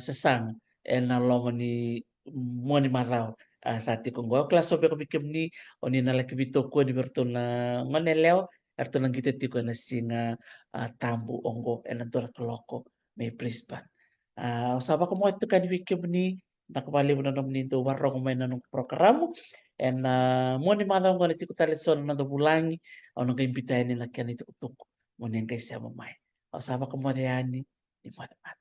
sasaga ena loma ni mua ni macawa, a, sa tiko oqo. Au kila so beka vei kemuni o ni na laki veitokoni vei iratou na gone yalewa eratou na qito tiko ena siga, a, tabu oqo ena dua na kaloko mai Brisbane. A, au sa vakamoce tokani vei kemuni, vinaka vakalevu na nomuni dau vakarorogo mai na noqu porokaramu. Ena mua ni macawa oqo ena tiko tale eso na noda vulagi, au na qai biuta yani na kena itukutuku mo ni qai sema mai. Au sa vakamoce yani, ni moce mada.